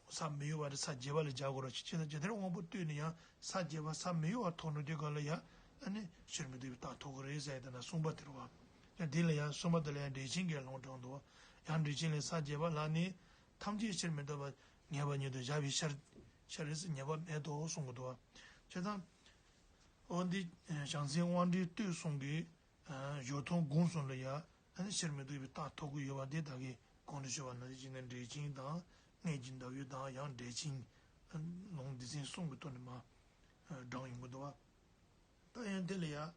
ས་མི་གཡོ་བ་དེ་ས་བརྒྱད་པ་ལ་སྦྱར་དགོས་རེད། ཅི་ཕྱིར་ན་ཇི་ལྟར་དབང་པོ་རྟུལ་ནི་ཡང་ས་བརྒྱད་པ་ས་མི་གཡོ་བ་ཐོབ་འགྲོ་དུས་ག་ལ་ཡང་ཨ་ནི་ཕྱིར་མི་ལྡོག་པའི་རྟགས་ཐོབ་ཀྱི་རེད་ཟེར་ཡ་དེ་ན་གསུམ་པ་དེ་རེད་བ། ཡང་འདི་ལ་ཡང་གསུམ་པ་དེ་ལ་ཡང་འགྲེལ་ཆེན་གྱི་ལུང་དྲངས་འདུག་ཡང་འགྲེལ་ཆེན་ལས་ས་བརྒྱད་པ་ལ་ནི་ཐམས་ཅད་ཕྱིར་མི་ལྡོག་པ་ངེས་པ་ཉིད་དུ་བཞག་པའི་ཕྱིར། ཕྱིར་རེད་ཟེར་ངེས་པ་མེད་དོ་གསུང་གི་འདུག་བ། བྱས་ཙང་། འོ་འདི་བྱང་སེམས་དབང་འབྲིང་རྟུལ་གསུམ་གྱི་སྦྱོར་མཐོང་སྒོམ་གསུམ་ལ་ཡང་ཨ་ནི་ཕྱིར་མི་ལྡོག་པའི་རྟགས་ཐོབ་ཀྱི་ཡོད་པ་འདི་ད་གིན་གོང་དུ་ཞུས་པ་ནང་བཞིན་བྱས་ནས་འགྲེལ་ཆེན་དང་གནས་ཀྱི་བརྡ་ཡོད་དང་ཡང་འགྲེལ་ཆེན་ལུང་སྡེ་ཚན་གསུམ་གྱི་ཐོག་ནས་མར་དྲངས་ཡོང་གི་འདུག་བ། ད་ཡང་དེ་ལ་ཡང་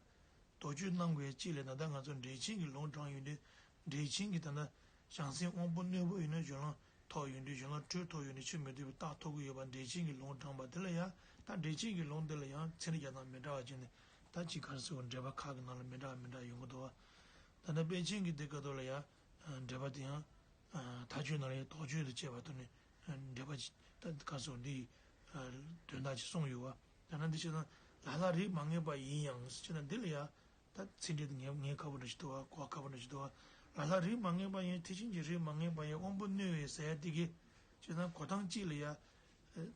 དོགས་གཅོད་གནང་དགོས་ཅིག་ལས་ན་ད་ང་ཚོ་འགྲེལ་ཆེན་གྱི་ལུང་དྲངས་ཡོང་དུས་འགྲེལ་ཆེན་གྱི་ད་ལྟ་བྱང་སེམས་དབང་པོ་རྣོན་པོ་ཡིན་ན་སྦྱོར་ལམ་ཐོབ་ཡོང་དུས་སྦྱོར་ལམ་འཁྲུལ་ཐོབ་ཡོང་དུས་ཕྱིར་མི་ལྡོག་པའི་རྟགས་ཐོབ་ཀྱི་ཡོད་པ་འགྲེལ་ཆེན་གྱི་ལུང་དྲངས་པ་དེ་ལ་ཡང་ད་འགྲེལ་ཆེན་གྱི་ལུང་དེ་ལ་ཡང་ཚིག་འགྲེལ་རྒྱག་སྟངས་མི་འདྲ་བ་བྱས་ནས་ད་ཅིག་ག་རེ་ཟེར་བ་འགྲེལ་པ་ཁག་གི་ནང་ལ་མི་འདྲ་བ་མི་འདྲ་ཡོང་གི་འདུག་བ། ད་ལྟ་དཔེ་ཆེན་གྱི་དེ་སྐབས་ཐོག་ལ་ཡང་འགྲེལ་པ་དེ་ཡང་མཐའ་དཔྱོད་ནང་ལ་ཡང་དོགས་གཅོད་དང་བཅས་པ་ཐོག་ནས་འགྲེལ་པ་ཅིག་ད་ག་རེ་ཟེར་བ་འདི་དོན་དག་ཅིག་གསུངས་ཡོད་བ། ད་ནང་འདི་བྱས་ན་ལ་ལ་རིགས་མ་ངེས་པ་ཡིན་ཡང་ཟེར་ན་འདི་ལ་ཡང་། ད་ཚིག་འགྲེལ་དེ་ངས་ངས་ཁ་པོ་འདྲ་ཞིག་འདུག་བ། གོ་ཁ་པོ་འདྲ་ཞིག་འདུག་བ། ལ་ལ་རིགས་མ་ངེས་པ་ཡིན། ཐེག་ཆེན་གྱི་རིགས་མ་ངེས་པ་ཡིན། དབང་པོ་རྣོན་པོའི་ཟེར་ཡ་དེ་གི། བྱས་ཙང་གོ་སྟངས་གཅིག་ལ་ཡ།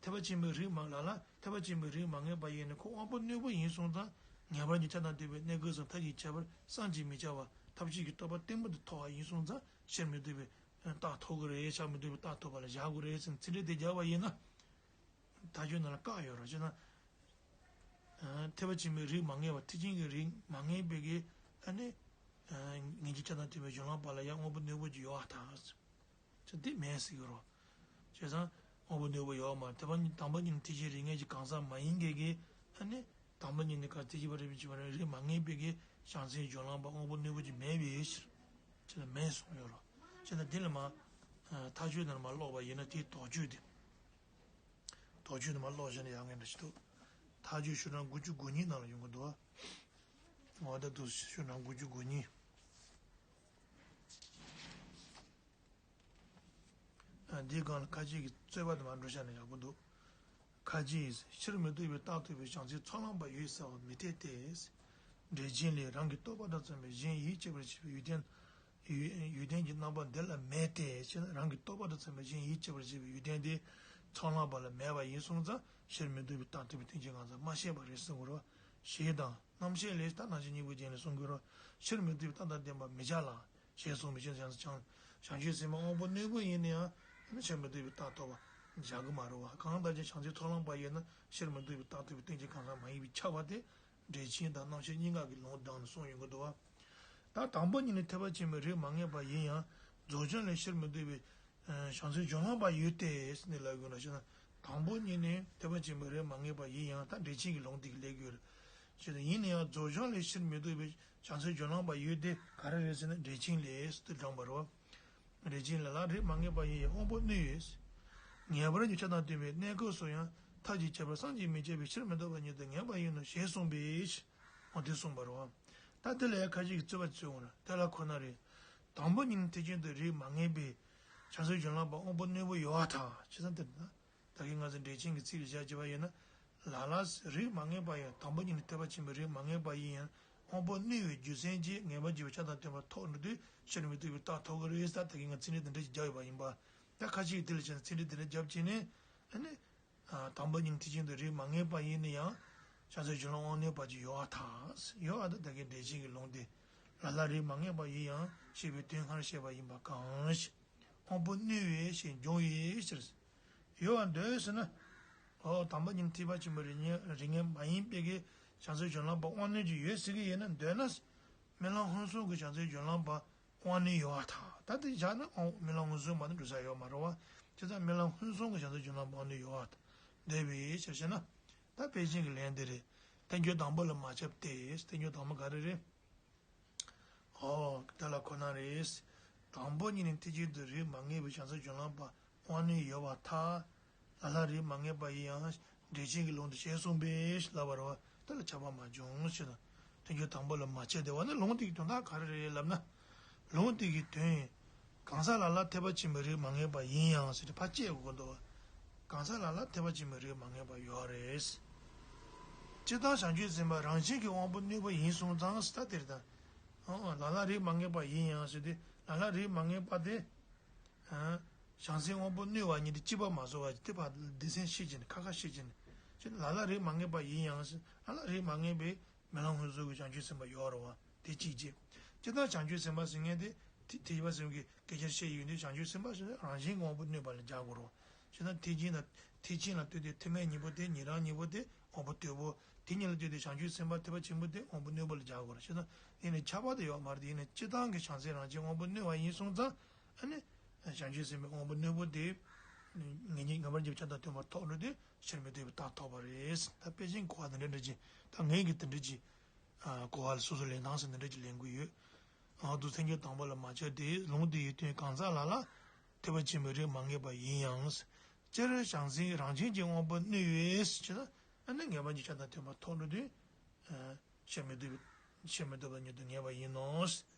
ཐེག་པ་ཆེན་པོའི་རིགས་མ་ལ་ལ་ཐེག་པ་ཆེན་པོའི་རིགས་མ་ངེས་པ་ཡིན་ནི་ཁོ་དབང་པོ་རྣོན་པོ་ཡིན་སོང་ཙང་ངེས་པར་གྱི་ཆ་དང་ལྡན་པའི་གནས་སྐབས་སུ་མཐའ་གཅིག་ཁྱབ་པར་བསམ་གྱིས་མི་ཁྱབ་པ་ཐབས་ཤེས་ཀྱི་རྟོགས་པ་གཏི་མུག་ཏུ་ཐོགས་པ་ཡིན་སོང་ཙང་ཕྱིར་མི་ལྡོག་པའི་རྟགས་ཐོབ་ཀྱི་རེད། ཕྱིར་མི་ལྡོག་པའི་རྟགས་ཐོབ་པ་ལ་བཞག་དགོས་རེད་ཟེར་ནས་ཚིག་འགྲེལ་དེ་རྒྱག་པ་ཡིན་ན། མཐའ་དཔྱོད་ནང་ལ་བཀག་ཡོད་རེད། བྱས་ན། ཐེག་པ་ཆེན་པོའི་རིགས་མ་ངེས་པ་ཐེག་ཆེན་གྱི་རིགས་མ་ངེས་པའི་གི་ཨ་ནི། ངེས་འབྱུང་ཆ་དང་ལྡན་པའི་སྦྱོར་ལམ་པ་ལ་ཡང་དབང་པོ་རྣོན་པོ་ཅིག་ཡོད་པར་ཐལ། ཅེས་འདི་མེད་ཟེར་གྱི་རེད། བྱས་ཙང་དབང་པོ་རྣོན་པོ་ཡོད་མ་རེད། དེ་བ་དང་པོ་ཉིད་ནས་ཐེག་ཆེན་རིགས་ངེས་ཀྱི་གང་ཟག་མ་ཡིན་མཁན་གྱི་ཨ་ནི། དང་པོ་ཉིད་ནས་ག་ཐེག་ཆེན་པ་རིགས་པའི་ཆེན་པོ་རིགས་མ་ངེས་པའི་གི་བྱང་སེམས་སྦྱོར་ལམ་པ་དབང་པོ་རྣོན་པོ་ཅིག་མེད་པའི་ཕྱིར། ཅེས་ལ་མེད་གསུངས་ཡོད་རེད། བྱས་ཙང་འདི་ལ་མ། མཐའ་དཔྱོད་ནང་ལ་མ་ཀློག་པ་ཡིན་ན་དེའི་དོགས་གཅོད་དེ། དོགས་གཅོད་ནི་མ་ཀློག་བཞག་ན་ཡག་ངེས་འདྲ་ཞིག་འདུག་མཐའ་དཔྱོད་ཤོག་གྲངས་དགུ་བཅུ་གོ་གཉིས་ནང་ལ་ཡོང་གི་འདུག་འོ་ད་འདུག་ཤོག་གྲངས་དགུ་བཅུ་གོ་གཉིས། ཨ། འདིའི་སྒང་ལ་ཁ་ཅིག་གིས་རྩོད་པ་དེ་མར་འགྲོ་བཞག་ན་ཡག་པོ་འདུག་ཁ་ཅིག་གིས་ཕྱིར་མི་ལྡོག་པའི་རྟགས་ཐོབ་པའི་བྱང་སེམས་ཚོགས་ལམ་པ་ཡོད་ཟེར་བ་མི་འཐད་དེ། འགྲེལ་ཆེན་ལས་རང་གི་རྟོག་པ་དང་མཚུངས་པའི་གཞན་ཡིད་ཆེས་པར་བྱེད་པའི་ཡོན་ཏན། ཡོད་ཡོན་ཏན་གྱི་རྣམ་པ་འདི་ལ་མེད་དེ། ཅེ་ན་རང་གི་རྟོག་པ་དང་མཚུངས་པའི་གཞན་ཡིད་ཆེས་པར་བྱེད་པའི་ཡོན་ཏན་དེ་ཚོགས་ལམ་པ་ལ་མེད་པ་ཡིན་སོང་ཙང་ཕྱིར་མི་ལྡོག་པའི་རྟགས་ཐོབ་པའི་རྟེན་ཅན་གང་ཟག་མ་བཤད་པ་རེད་གསུང་གི་རེད། ཞེས་དང་རྣམ་བཤད་ལས་ད་ནང་བཞིན་སྙིང་པོའི་རྒྱན་ལས་གསུང་གི་རེད། ཕྱིར་མི་ལྡོག་པའི་རྟགས་དང་ལྡན་པ་མི་བྱ་ལ། ཞེས་གསུངས་པའི་ཕྱིར་བྱང་བྱང་བྱང་ཆུབ་སེམས་དཔའ་དབང་པོ་རྣོན་པོ་ཡིན་ན་ཡང་ཕྱིར་མི་ལྡོག་པའི་རྟགས་ཐོབ་པ་བཞག་གི་མ་རེད་བ། གང་ལྟར་ཀྱང་བྱང་སེམས་ཚོགས་ལམ་པ་ཡིན་ན་ཕྱིར་མི་ལྡོག་པའི་རྟགས་ཐོབ་པའི་རྟེན་ཅན་གང་ཟག་མ་ཡིན་པས་ཁྱབ་པ་དེ། འགྲེལ་ཆེན་དང་རྣམ་བཤད་གཉིས་ཀ་གི་ལུང་དྲངས་ནས་གསུངས་ཡོང་གི་འདུག་བ། ད་དང་པོ་ཉིད་ནས་ཐེག་པ་ཆེན་པོའི་རིགས་མ་ངེས་པ་ཡིན་ཡང་རྫོགས་བྱང་ལས་ཕྱིར་མི་ལྡོག་པའི་བྱང་སེམས་སྦྱོར་ལམ་པ་ཡོད་དེ་ཟེར་ནས་ལབ་དགོས་ན་ཞེ་ན། དང་པོ་ཉིད་ནས་ཐེག་པ་ཆེན་པོའི་རིགས་མ་ངེས་པ་ཡིན་ཡང་ད་འགྲེལ་ཆེན་གྱི་ལུང་དེ་གི་ལས་དགོས་རེད། ཞེ་ན་ཡིན་ན་ཡང་རྫོགས་བྱང་ལས་ཕྱིར་མི་ལྡོག་པའི་བྱང་སེམས་སྦྱོར་ལམ་པ་ཡོད་དེ་ག་རེ་རེད་ཟེར་ན་འགྲེལ་ཆེན་ལས་ཟེར་དུ་དྲངས་པ་རེད་བ། རེ་ཅིང་ལ་ལ་རིགས་མ་ངེས་པ་ཡིན་ཡང་དབང་པོ་གནོད་ཡོད། ངེས་པར་གྱི་ཆ་དང་ལྡན་པའི་གནས་སྐབས་སུ་ཡང་ཐབས་ཀྱི་ཁྱད་པར་བསམ་གྱིས་མི་ཁྱབ་པའི་ཕྱིར་མི་ལྡོག་པ་ཉིད་དུ་ངེས་པ་ཡིན་ནོ་ཞེས་གསུངས་པས། འོ་དེ་གསུངས་པ་རེད་བ། ད་དེ་ལ་ཡང་ཁ་ཅིག་གིས་རྩོད་པ་རྩོད་འོང་ན་དེ་ལ་ཁོ་ན་རེད། དང་པོ་ཉིད་ནས་ཐེག་ཆེན་དུ་རིགས་མ་ངེས་པའི་བྱང་སེམས་སྦྱོར་ལམ་པ་དབང་པོ་གནོད་པོ་ཡོད་པར་ཐལ། ཅི་ཙམ་དེ་ན། ད་གིན་ང་ཚོ་འགྲེལ་ཆེན་གྱི་ཚིག་ལ་བཞག་བྱས་པ་ཡིན་ན། ལ་ལ་རིགས་མ་ངེས་པ་ཡང་དང་པོ་ཉིད་ནས་ཐེག་པ་ཆེན་པོའི་རིགས་མ་ངེས་པ་ཡིན་ཡང་དབང་པོ་གནོད་པའི་རྒྱུ་མཚན་གྱིས་ངེས་པར་འབྱེད་པའི་ཆ་དང་ལྡན་པ་ཐོབ་འགྲོ་དུས་ཕྱིར་མི་ལྡོག་པའི་རྟགས་ཐོབ་ཀྱི་རེད་ཟེར་ད་གིན་ང་ཚིག་འགྲེལ་དེ་འདྲ་ཞིག་བརྒྱབ་ཡོད་པ་ཡིན་པ། ད་ཁ་ཅིག་གིས་དེ་ལ་བྱས་ན་ཚིག་འགྲེལ་དེ་འདྲ་བརྒྱབ་བྱས་ནས་ཨ་ནི། དང་པོ་ཉིད་ནས་ཐེག་ཆེན་དུ་རིགས་མ་ངེས་པ་ཡིན་ན་ཡང་བྱང་སེམས་སྦྱོར་ལམ་དབང་གནོད་པ་ཅིག་ཡོད་པར་ཐལ། ཡོད་པ་ད་ད་གིན་འགྲེལ་ཆེན་གྱི་ལུང་དེ། ལ་ལ་རིགས་མ་ངེས་པ་ཡིན་ཡང་ཞེས་པའི་དོན་སྔར་བཤད་པ་ཡིན་པ་གང་ཞིག་དབང་པོ་གནོད་པའི་ཞེས་འབྱུང་བའི་ཕྱིར། ཡོད་པར་འདོད་ཟེར་ན། འོ་དང་པོ་ཉིད་ཐེག་པ་ཆེན་པོའི་རིགས་ངེས་རིགས་ངེས་མ་ཡིན་པའི་གི་བྱང་སེམས་སྦྱོར་ལམ་པ་དབང་གནོད་ཅིག་ཡོད་ཟེར་གི་ཡིན་ན་འདོད་ན། རྨི་ལམ་མངོན་སུམ་གྱི་བྱང་སེམས་སྦྱོར་ལམ་པ་དབང་གནོད་ཡོད་པར་ཐལ། ད་དེ་བཞག་ན་རྨི་ལམ་མངོན་སུམ་མ་གཏོགས་འགྲོ་ས་ཡོད་མ་རེད་བ། བྱས་ཙང་རྨི་ལམ་མངོན་སུམ་གྱི་བྱང་སེམས་སྦྱོར་ལམ་དབང་རྣོན་ཡོད་པར་འདོད་པའི་ཕྱིར་ཞེ་ན། ད་དཔེ་ཅན་གྱི་ལན་འདི་རེད། ཐལ་འགྱུར་དང་པོ་ལ་མ་ཁྱབ་སྟེ། ཐལ་འགྱུར་དང་པོ་ག་རེ་རེད། ཨོ། དེ་ལ་ཁོ་ན་རེད། དང་པོ་ཉིད་ནས་ཐལ་འགྱུར་དུ་རིགས་མ་ངེས་པའི་བྱང་སེམས་སྦྱོར་ལམ་པ་དབང་རྣོན་ཡོད་པར་ཐལ། ལ་ལ་རིགས་མ་ངེས་པ་ཡིན་ཡང་འགྲེལ་ཆེན་གྱི་ལུང་དུ་ཞེས་གསུངས་པས་ལབ་པ་རེད་བ། དེ་ལ་ཁྱབ་པ་མ་བྱུང་ཞེ་ན། ཐལ་འགྱུར་དང་པོ་ལ་མ་ཁྱབ་སྟེ་བ་ནི་ལུང་དེ་གི་དོན་དག་ག་རེ་རེད་ལབ་ན། ལུང་དེ་གི་དོན། གང་ཟག་ལ་ལ་ཐེག་པ་ཆེན་པོའི་རིགས་མ་ངེས་པ་ཡིན་ཡང་ཟེར་ཏེ་ཕར་བཅད་དགོས་འདུག་བ། གང་ཟག་ལ་ལ་ཐེག་པ་ཆེན་པོའི་རིགས་མ་ངེས་པ་ཡོད་རེད། སྤྱིར་བཏང་བྱང་ཆུབ་སེམས་དཔའ་རང་བཞིན་གྱིས་དབང་པོ་རྣོན་པོ་ཡིན་སོང་ཙང་ད་དེར་ད། ལ་ལ་རིགས་མ་ངེས་པ་ཡིན་ཡང་ཟེར་ཏེ་ལ་ལ་རིགས་མ་ངེས་པ་དེ། བྱང་སེམས་དབང་པོ་རྣོན་པ་ཉིད་དེ་གཅིག་པ་མ་བཟོ་བ་དེ་ཕར་སྡེ་ཚན་ཕྱེ་བྱས་ནས་ཁ་ཁ་ཕྱེ་བྱས་ནས། ཅི་ལ་ལ་རིགས་མ་ངེས་པ་ཡིན་ཡང་ཟེར། ལ་ལ་རིགས་མ་ངེས་པའི་རྨི་ལམ་མངོན་སུམ་གྱི་བྱང་ཆུབ་སེམས་དཔའ་ཡོད་རེད་བ། དེ་གཅིག་བྱས། སྤྱིར་བཏང་བྱང་ཆུབ་སེམས་དཔའ་ཟེར་མཁན་དེ་ཐེ་ཐེག་པ་ཆེན་པོའི་སྐད་ཆ་བཤད་ཡོད་དུས་བྱང་ཆུབ་སེམས་དཔའ་ཟེར་ན་རང་བཞིན་གྱི་དབང་པོ་རྣོན་པ་ལ་སྦྱར་དགོས་རེད་བ། བྱས་ཙང་ཐེག་ཆེན་ལ་ཐེག་ཆེན་ལ་ལྟོས་ཏེ་ཐེག་དམན་གཉིས་པོ་དེ་ཉན་རང་གཉིས་པོ་དེ་དབང་པོ་རྟུལ་པོ། དེ་གཉིས་ལ་ལྟོས་ཏེ་བྱང་ཆུབ་སེམས་དཔའ་ཐེག་པ་ཆེན་པོ་དེ་དབང་པོ་རྣོན་པོ་ལ་སྦྱར་དགོས་རེད། བྱས་ཙང་དེ་ནི་ཁྱབ་པ་དེ་ཡོད་མ་རེད། དེ་ཡིན་ན་སྤྱིར་བཏང་གི་བྱང་སེམས་རང་བཞིན་དབང་པོ་རྣོན་པ་ཡིན་སོང་ཙང་། ཨ་ནི། བྱང་ཆུབ་སེམས་དཔའི་དབང་པོ་རྣོན་པོ་དེ། ངེས་ངེས་ངེས་པར་འབྱེད་པའི་ཆ་དང་མཐུན་པར་ཐོབ་འགྲོ་དུས་ཕྱིར་མི་ལྡོག་པའི་རྟགས་ཐོབ་པ་རེད། ད་དཔེ་ཅན་གོ་བ་འདི་འདྲ་འདྲ་ཅིག་ད་ངེད་ཀྱིས་འདི་འདྲ་ཅིག་གོ་བ་ལ་སོ་སོ་ལེན་སྟངས་སུ་འདི་འདྲ་ཅིག་ལེན་གྱི་ཡོད། འོ་འདུག་ཐལ་འགྱུར་དང་པོ་ལ་མ་ཁྱབ་སྟེ་ལུང་དེ་ཡི་དོན་གང་ཟག་ལ་ལ་ཐེག་པ་ཆེན་པོའི་རིགས་མ་ངེས་པ་ཡིན་ཡང་། སྤྱིར་བྱང་སེམས་རང་བཞིན་གྱིས་དབང་པོ་རྣོན་པས་ཞེ་ན། ཨ་ནི་ངེས་པ་འབྱེད་པའི་ཆ་དང་མཐུན་པར་ཐོབ་འགྲོ་དུས། ཕྱིར་མི་ལྡོག་པའི་ཕྱིར་མི་ལྡོག་པ་ཉིད་དུ་ངེས་པ་ཡིན་ནོ།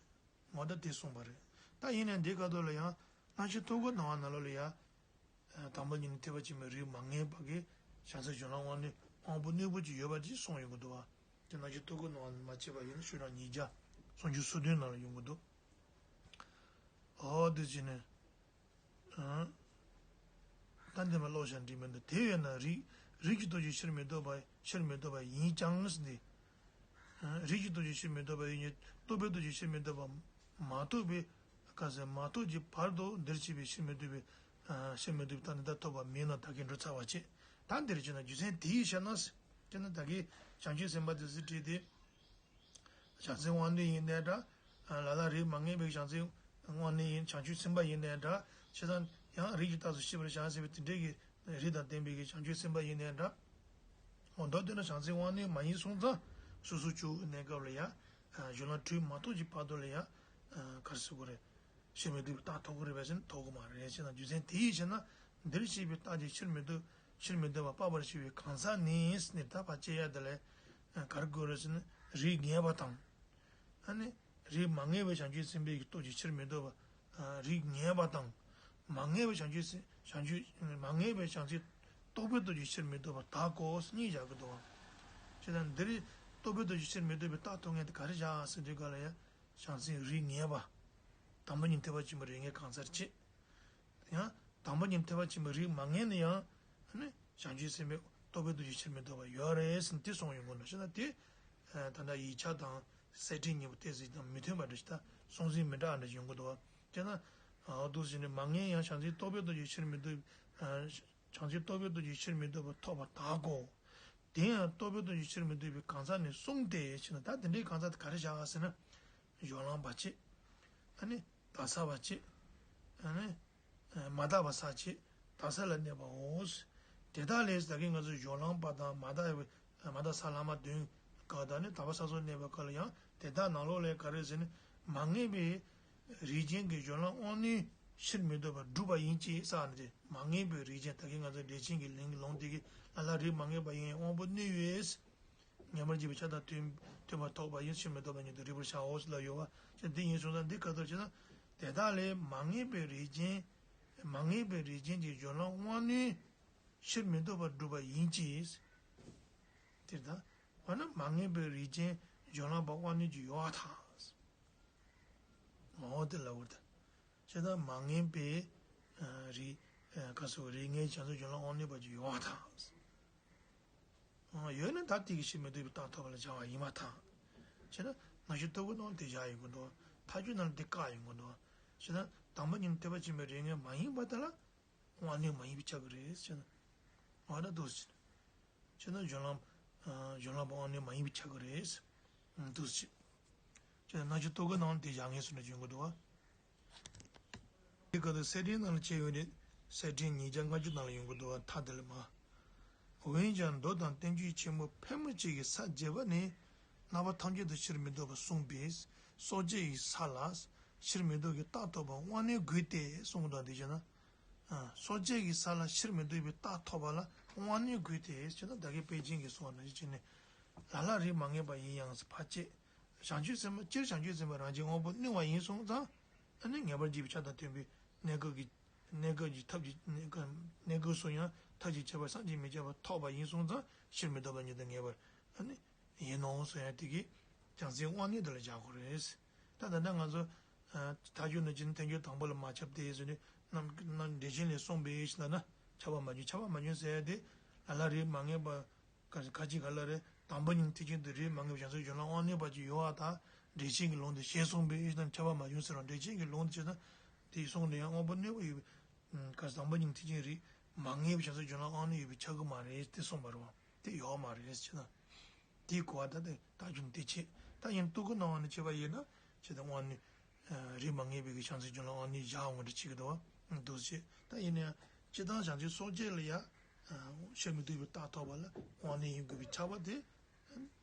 འོ་ད་དེ་གསུངས་པ་རེད། ད་ཡིན་ནའི་འདི་སྐབས་ཐོག་ལ་ཡང་རྣམ་བཤད་ཐོ་གོ་ནང་བ་ནང་ལོགས་ལ་ཡང་། དང་པོ་ཉིད་ནས་ཐེག་པ་ཆེན་པོའི་རིགས་མ་ངེས་པ་གི་བྱང་སེམས་སྦྱོར་ལམ་དབང་རྣོན་དབང་པོ་རྣོན་པོ་ཅིག་ཡོད་པ་ཅིག་གསུངས་ཡོང་གི་འདུག་བ། དེ་རྣམ་བཤད་ཐོ་གོ་ནང་བ་ནས་མར་བྱས་པ་ཡིན་ན་ཤོག་གྲངས་ཉིས་བརྒྱ་སུམ་ཅུ་སོ་བདུན་ནང་ལ་ཡོང་གི་འདུག་འོ་དེ་བྱས་ནས། ད་འདི་མ་ཀློག་བྱ་འགྲིག་མི་འདུག་དེ་ཡོད་ན་རིགས་རིགས་ཀྱི་སྟོབས་ཀྱིས་ཕྱིར་མི་ལྡོག་པ་ཕྱིར་མི་ལྡོག་པ་ཡིན་ཀྱང་ཟེར་འདི། རིགས་ཀྱི་སྟོབས་ཀྱིས་ཕྱིར་མི་ལྡོག་པ་ཡིན་ཀྱང་རྟོག་པའི་སྟོབས་ཀྱིས་ཕྱིར་མི་ལྡོག་པ་མ་ཐོབ་པའི་ག་ཟེར་མ་ཐོབ་ཀྱི་བར་དུ་འདིར་བཤད་པའི་ཕྱིར་མི་ལྡོག་པའི་ཕྱིར་མི་ལྡོག་པའི་རྟགས་འདི་དག་ཐོབ་པ་མིན་ནོ། ད་གིན་འགྲོ་ཚར་བ་བྱས། ད་འདིར་བྱས་ན་རྒྱུ་མཚན་དེའི་ཕྱིར་ན་ཅེ་ན་ད་གིན་བྱང་ཆུབ་སེམས་དཔའ་དེ་ཚོས་བྲིས་ཏེ། བྱང་སེམས་དབང་རྣོན་ཡིན་ནའི་འདྲ། ལ་ལ་རིགས་མ་ངེས་པའི་བྱང་སེམས་དབང་རྣོན་ཡིན་བྱང་ཆུབ་སེམས་དཔའ་ཡིན་ནའི་འདྲ། བྱས་ཙང་ཡང་རིགས་ཀྱི་རྟགས་སུ་ཤེས་པར་བྱ་ཟེར་བའི་དེ་འདྲའི་གི་རིགས་དང་ལྡན་པའི་གི་བྱང་ཆུབ་སེམས་དཔའ་ཡིན་ནའི་འདྲ། འོ་མདོར་བསྡུས་ན་བྱང་སེམས་དབང་རྣོན་མ་ཡིན་སོང་ཙང་སོ་སོ་སྐྱེ་བོའི་གནས་སྐབས་ལ་ཡང་སྦྱོར་ལམ་གྲོལ་མ་ཐོབ་ཀྱི་བར་དུ་ལ་ཡང་ག་རེ་ཟེར་དགོས་རེད། ཕྱིར་མི་ལྡོག་པའི་རྟགས་ཐོབ་ཀྱི་རེད་པས་ཟེར་ན་ཐོབ་ཀྱི་མ་རེད། བྱས་ཙང་རྒྱུ་མཚན་དེའི་ཕྱིར་ན་འདིར་བཤད་པའི་རྟགས་ཀྱིས་ཕྱིར་མི་ལྡོག་ཕྱིར་མི་ལྡོག་པ་དཔག་པར་བྱ་བའི་གང་ཟག་ནི་ཟེར་ནས་ད་ཕར་དཔྱད་ཡ་དེ་ལ་ག་རེ་དགོས་རེད་ཟེར་ན་རིགས་ངེས་པ་དང་། ཨ་ནི། རིགས་མ་ངེས་པའི་བྱང་ཆུབ་སེམས་དཔའི་གི་སྟོབས་ཀྱིས་ཕྱིར་མི་ལྡོག་པ། རིགས་ངེས་པ་དང་། མ་ངེས་པའི་བྱང་ཆུབ་སེམས་བྱང་ཆུབ་མ་ངེས་པའི་བྱང་སེམས་རྟོག་པའི་སྟོབས་ཀྱིས་ཕྱིར་མི་ལྡོག་པར་བདག་གོ་གཉིས་བཞག་གི་འདུག་བ། བྱས་ཙང་འདིར་རྟོག་པའི་སྟོབས་ཀྱིས་ཕྱིར་མི་ལྡོག་པའི་རྟགས་ཐོབ་མཁན་དེ་ག་རེ་བཞག་ཟེར་དུས་ག་ལ་ཡ། བྱང་སེམས་རིགས་ངེས་པ། དང་པོ་ཉིད་ཐེག་པ་ཆེན་པོའི་རིགས་ངེས་གང་ཟག་གཅིག་ཡང་། དང་པོ་ཉིད་ཐེག་པ་ཆེན་པོའི་རིགས་མ་ངེས་ན་ཡང་། ནི། བྱང་ཆུབ་སེམས་དཔའི་རྟོག་པའི་སྟོབས་ཀྱིས་ཕྱིར་མི་ལྡོག་པ་ཡོད་རེད་ཟེར་ནས་དེ་གསུངས་ཡོང་གི་འདུག་བྱས་ན་དེ། ད་ལྟ་ཡིག་ཆ་དང་གསེར་ཕྲེང་གཉིས་པོ་ཏོག་ཙམ་དང་མི་མཐུན་པ་འདྲ་ཞིག་དང་གསུང་ཚུལ་མི་འདྲ་བ་འདྲ་ཞིག་ཡོང་གི་འདུག་བ། བྱས་ན། འོ་འདུག་ཟེར་ནས་མ་ངེས་ཡང་བྱང་སེམས་རྟོག་པའི་སྟོབས་ཀྱིས་ཕྱིར་མི་ལྡོག་བྱང་སེམས་རྟོག་པའི་སྟོབས་ཀྱིས་ཕྱིར་མི་ལྡོག་པ་ཐོབ་པར་བདག་གོ། དེ་ཡང་རྟོག་པའི་སྟོབས་ཀྱིས་ཕྱིར་མི་ལྡོག་པའི་གང་ཟག་ནི་གསུམ་སྟེ་ཞེ་ན་ད་དེ་འདྲའི་གང་ཟག་དེ་ག་རེ་བཞག་ཟེར་ན། སྦྱོར་ལམ་པ་གཅིག་ཨ་ནི། དག་ས་པ་གཅིག་ཨ་ནི། མ་དག་པ་ས་གཅིག་དག་ས་ལ་གནས་པའོ། དེ་དག་ལས་ད་གིན་ང་ཚོས་སྦྱོར་ལམ་པ་དང་མ་དག་པའི་མ་དག་ས་ལྷག་མ་བདུན་ག་དང་ནི་དག་པ་ས་སོགས་གནས་པའི་སྐབས་ལ་ཡང་དེ་དག་ནང་ལོགས་ལས་ག་རེ་ཟེར་ན་མ་ངེས་པའི་རིགས་ཅན་གྱི་སྦྱོར་ལམ་དབང་རྣོན་ཕྱིར་མི་ལྡོག་པར་སྒྲུབ་པ་ཡིན་གྱི་ས་ནི་དེ་མ་ངེས་པའི་རིགས་ཅན་ད་གིན་ང་ཚོ་འགྲེལ་ཆེན་གྱི་ལན་གྱི་ལུང་དེ་གི་ལ་ལ་རིགས་མ་ངེས་པ་ཡིན་དབང་པོ་རྣོན་པས། ངེས་པར་འབྱེད་པའི་ཆ་དང་མཐུན་མཐུན་པར་ཐོབ་པ་ཡིན་ཕྱིར་མི་ལྡོག་པ་ཉིད་དུ་རིག་པར་བྱའོ་ཞེས་ལ་ཡོད་པ་ཅན་འདི་ཡིན་སོང་ཙང་འདི་ག་ལྟར་བྱས་ན་དེ་དག་ལས་མ་ངེས་པའི་རིགས་ཅན་མ་ངེས་པའི་རིགས་ཅན་གྱི་སྦྱོར་ལམ་དབང་རྣོན་ཕྱིར་མི་ལྡོག་པར་སྒྲུབ་པ་ཡིན་གྱི། དེ་ལྟར་འོ་ན་མ་ངེས་པའི་རིགས་ཅན་སྦྱོར་ལམ་པ་དབང་རྣོན་གྱི་ཡོད་པར་ཐལ། འོ་དེ་ལ་འུར་ད། བྱས་ཙང་མ་ངེས་པའི་རིགས་ག་སོགས་རིགས་ངེས་བྱང་སེམས་སྦྱོར་ལམ་དབང་རྣོན་པ་ཅིག་ཡོད་པར་ཐལ། ཡོད་ན་ད་དེ་གི་ཕྱིར་མི་ལྡོག་པའི་རྟགས་ཐོབ་པ་ལ་བྱ་བ་ཡིན་པར་ཐལ། བྱས་ན་རྣམ་བཤད་ཐོ་གོ་ནང་དེ་བཞག་ཡོང་གི་འདུག་ཐལ་འགྱུར་ནང་ལ་དེ་བཀག་ཡོང་གི་འདུག་བྱས་ན་དང་པོ་ཉིད་ཐེག་པ་ཆེན་པོའི་རིགས་ངེས་མ་ཡིན་པ་དེ་ལ་དབང་རྣོན་མ་ཡིན་པས་ཁྱབ་ཀྱི་རེད་བྱས་ན། འོ་ན་འདུག་སེ་བྱས་ན་སྦྱོར་ལམ་སྦྱོར་ལམ་པ་དབང་རྣོན་མ་ཡིན་པས་ཁྱབ་ཀྱི་རེད། འདུག་སེ་བྱས་ན་རྣམ་བཤད་ཐོ་གོ་ནང་དེ་བཞག་ངེས་སུ་འདྲ་བྱུང་གི་འདུག་བ། དེ་ག་དུ་གསེར་ཕྲེང་ནང་ལ་བྱས་ཡོད་རེད། གསེར་ཕྲེང་ཉིས་བརྒྱ་ལྔ་བཅུ་ནང་ལ་ཡོང་གི་འདུག་བ། མཐའ་དེ་ལ་མ། འོན་ཀྱང་མདོ་དང་བསྟན་བཅོས་ཆེན་པོ་ཕལ་མོ་ཆེ་གི་ས་བརྒྱད་པ་ནི་རྣམ་པ་ཐམས་ཅད་དུ་ཕྱིར་མི་ལྡོག་པར་གསུངས་པས། སྲོག་བཅད་ཀྱི་ས་ལ་ཕྱིར་མི་ལྡོག་གི་རྟགས་ཐོབ་པ་དབང་རྣོན་དགོས་ཏེ་གསུངས་དང་། དེ་བྱས་ན། ཨ། སྲོག་བཅད་ཀྱི་ས་ལ་ཕྱིར་མི་ལྡོག་པའི་རྟགས་ཐོབ་པ་ལ་དབང་རྣོན་དགོས་ཏེ་ཞེ་ན། ད་གིན་དཔལ་ཆེན་གྱིས་གསུངས་པ་ནང་བཞིན་བྱས་ནས། ལ་ལ་རིགས་མ་ངེས་པ་ཡིན་ཡང་ཕར་བཅད། བྱང་ཆུབ་སེམས་དཔའ་སྤྱིར་བྱང་ཆུབ་སེམས་དཔའ་རང་བཞིན་དབང་པོ་རྣོ་བ་ཡིན་སོང་ཙང་། ཨ་ནི་ངེས་པར་འབྱེད་པའི་ཆ་དང་མཐུན་པའི་གནས་སྐབས་ཀྱི། གནས་སྐབས་ཀྱི་ཐབས་ཀྱི་གནས་སྐབས། གནས་སྐབས་སུ་ཡང་ཐབས་ཀྱི་ཁྱད་པར་བསམ་གྱིས་མི་ཁྱབ་པ་ཐོབ་པ་ཡིན་སོང་ཙང་ཕྱིར་མི་ལྡོག་པ་ཉིད་དུ་ངེས་པར། ཨ་ནི་ཡིན་ནོ་གསུང་ཡ་དེ་གིས་བྱང་སེམས་དབང་རྣོན་དེ་ལ་བཞག་དགོས་རེད། ད་ད་ལྟ་ང་ཚོ། ཨ། མཐའ་དཔྱོད་ནང་བཞིན་ཐལ་འགྱུར་དང་པོ་ལ་མ་ཁྱབ་སྟེ་ཟེར་ནས། རྣམ་རྣམ་འགྲེལ་ཆེན་ལས་གསུངས་པའི་ཕྱིར་ལ་ན་ཁྱབ་པ་མ་བྱུང་། ཁྱབ་པ་མ་བྱུང་ཟེར་ཡ་དེ། ལ་ལ་རིགས་མ་ངེས་པ། ག་ག་ཅི་ག་ལ་རེད། དང་པོ་ཉིད་མཐར་ཕྱིན་དུ་རིགས་མ་ངེས་པའི་བྱང་སེམས་སྦྱོར་ལམ་དབང་རྣོན་པ་ཅིག་ཡོད་པ་དང་། འགྲེལ་ཆེན་གྱི་ལུང་དུ་ཞེས་གསུངས་པའི་ཕྱིར་ན་ཁྱབ་པ་མ་བྱུང་ཟེར་བ། འགྲེལ་ཆེན་གྱི་ལུང་དུ་བྱས་ན་དེའི་གསུང་དུ་ཡང་དབང་པོ་རྣོན་པོ་ཡོད་པའི། ག་དང་པོ་ཉིད་མཐར་ཕྱིན་རིགས་མ་ངེས་པའི་བྱང་སེམས་སྦྱོར་ལམ་དབང་རྣོན་ཡོད་པས་ཁྱབ་ཀྱི་མ་རེད་དེ་གསུངས་པ་རེད་བ། དེ་ཡོད་མ་རེད་ཟེར་ན། དེའི་གོ་བ་ད་དེ་ད་ཁྱོད་དེ་བྱེད། ད་ཡིན་རྟོག་གེ་སྣང་བ་ནས་བྱས་པ་ཡིན་ན། ཁྱེད་དང་དབང་རྣོན། རིགས་མ་ངེས་པའི་གི་བྱང་སེམས་སྦྱོར་ལམ་དབང་རྣོན་བཞག་འོང་འདྲ་བྱེད་ཀྱི་འདུག་བ། འདུག་ཟེར། ད་ཡིན་ན་ཡང་སྤྱིར་བཏང་བྱང་ཆུབ་སྲོག་བཅད་ལ་ཡང་ཕྱིར་མི་ལྡོག་པའི་རྟགས་ཐོབ་པ་ལ་དབང་རྣོན་ཡིན་དགོས་པའི་ཁྱབ་པ་དེ།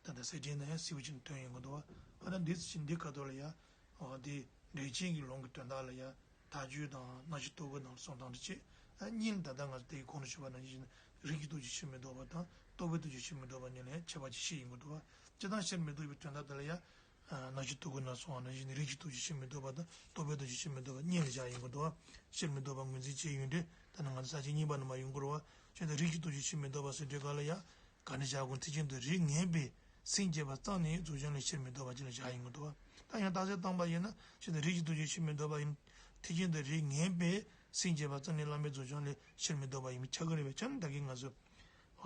ད་ལྟ་གསེར་ཕྲེང་ནང་ཡང་གསལ་པོ་ཅིག་ཐོན་ཡོང་གི་འདུག་བ། ཨ་ད་འདི་ཚོ་ཅིག་འདི་ཁ་ཐོག་ལ་ཡང་། འོ་དེ་འགྲེལ་ཆེན་གྱི་ལུང་གི་དོན་དག་ལ་ཡང་མཐའ་དཔྱོད་དང་རྣམ་བཤད་རྟོག་གེ་ནང་ལ་གསུངས་སྟངས་འདྲ་བྱེད། ཨ་གཉིས་ལ་ད་ལྟ་ང་ཚོ་དེའི་གོང་དུ་ཞུས་པ་ནང་བཞིན་རིགས་ཀྱི་སྟོབས་ཀྱིས་ཕྱིར་མི་ལྡོག་པ་དང་རྟོག་པའི་སྟོབས་ཀྱིས་ཕྱིར་མི་ལྡོག་པ་གཉིས་ལ་ཡང་ཁྱད་པར་ཅིག་ཤེས་ཡོང་གི་འདུག་བ། སྤྱིར་བཏང་ཕྱིར་མི་ལྡོག་པའི་དོན་དག་དེ་ལ་ཡང་། རྣམ་བཤད་རྟོག་གེ་ནང་གསུངས་པ་ནང་བཞིན་རིགས་ཀྱི་སྟོབས་ཀྱིས་ཕྱིར་མི་ལྡོག་པ་དང་རྟོག་པའི་སྟོབས་ཀྱིས་ཕྱིར་མི་ལྡོག་པ་གཉིས་ལ་བཞག་ཡོང་གི་འདུག་བ། ཕྱིར་མི་ལྡོག་པ་ངོས་འཛིན་བྱས་ཡོང་དུས་ད་ནི་ང་ཚོ་ས་བཅད་གཉིས་པ་ནང་མར་ཡོང་གི་རེད་བ། བྱས་ཙང་རིགས་ཀྱི་སྟོབས་ཀྱིས་ཕྱིར་མི་ལྡོག་པ་ཟེར་དུས་སྒང་ལ་ཡང་། ག་ནས་བཞག་དགོས། མཐར་ཕྱིན་དུ་རིགས་ངེས་པས་སེམས་བསྐྱེད་པ་ཙམ་ནི་རྫོགས་བྱང་ལས་ཕྱིར་མི་ལྡོག་པ་ཅིག་ལ་བཞག་ཡོང་གི་འདུག་བ། ད་ཡང་རྟགས་གསལ་བཏང་པ་ཡིན་ན། ཕྱིར་དུ་རིགས་ཀྱི་སྟོབས་ཀྱིས་ཕྱིར་མི་ལྡོག་པ་ཡིན། མཐར་ཕྱིན་དུ་རིགས་ངེས་པས་སེམས་བསྐྱེད་པ་ཙམ་ནི་བླ་མེད་རྫོགས་བྱང་ལས་ཕྱིར་མི་ལྡོག་པ་ཡིན་པས་ཁྱབ་ཀྱི་རེད་པས། ཁྱབ་ན་ད་གིན་ང་ཚོས།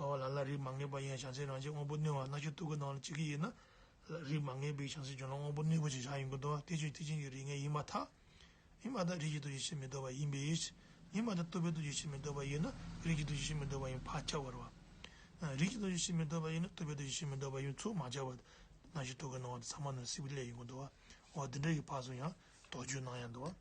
འོ་ལ་ལ་རིགས་མ་ངེས་པ་ཡིན་ཡང་བྱང་སེམས་རང་བཞིན་དབང་པོ་རྣོན་པ། རྣམ་བཤད་རྟོག་གེ་ནང་ལ་བྱེད་ཀྱི་ཡིན་ན། རིགས་མ་ངེས་པའི་བྱང་སེམས་སྦྱོར་ལམ་དབང་པོ་རྣོན་པོ་ཅིག་བཞག་ཡོང་གི་འདུག་བ། དེ་ཕྱིར་མཐར་ཕྱིན་གྱི་རིགས་ངེས་ཡིན་པར་ཐལ། ཡིན་པར་ཐལ། རིགས་ཀྱི་སྟོབས་ཀྱིས་ཕྱིར་མི་ལྡོག་པ་ཡིན་པས། ཡིན་པར་ཐལ། རྟོག་པའི་སྟོབས་ཀྱིས་ཕྱིར་མི་ལྡོག་པ་ཡིན་ན་རིགས་ཀྱི་སྟོབས་ཀྱིས་ཕྱིར་མི་ལྡོག་པ་ཡིན་པས་ཁྱབ་པ་རེད་བ། རིགས་ཀྱི་སྟོབས་ཀྱིས་ཕྱིར་མི་ལྡོག་པ་ཡིན་ན་རྟོག་པའི་སྟོབས་ཀྱིས་ཕྱིར་མི་ལྡོག་པ་ཡིན་ཚུལ་མ་ཁྱབ་པ། རྣམ་བཤད་རྟོག་གེ་ནང་བ་དེ་ཚང་མ་ནང་གསལ་པོ་སླེབས་ཡོང་གི་འདུག་བ། འོ་དེ་འདྲ་ཡི་ཕར་ཚུར་ཡང་དོགས་གཅོད་གནང་ཡ་འདུག་བ།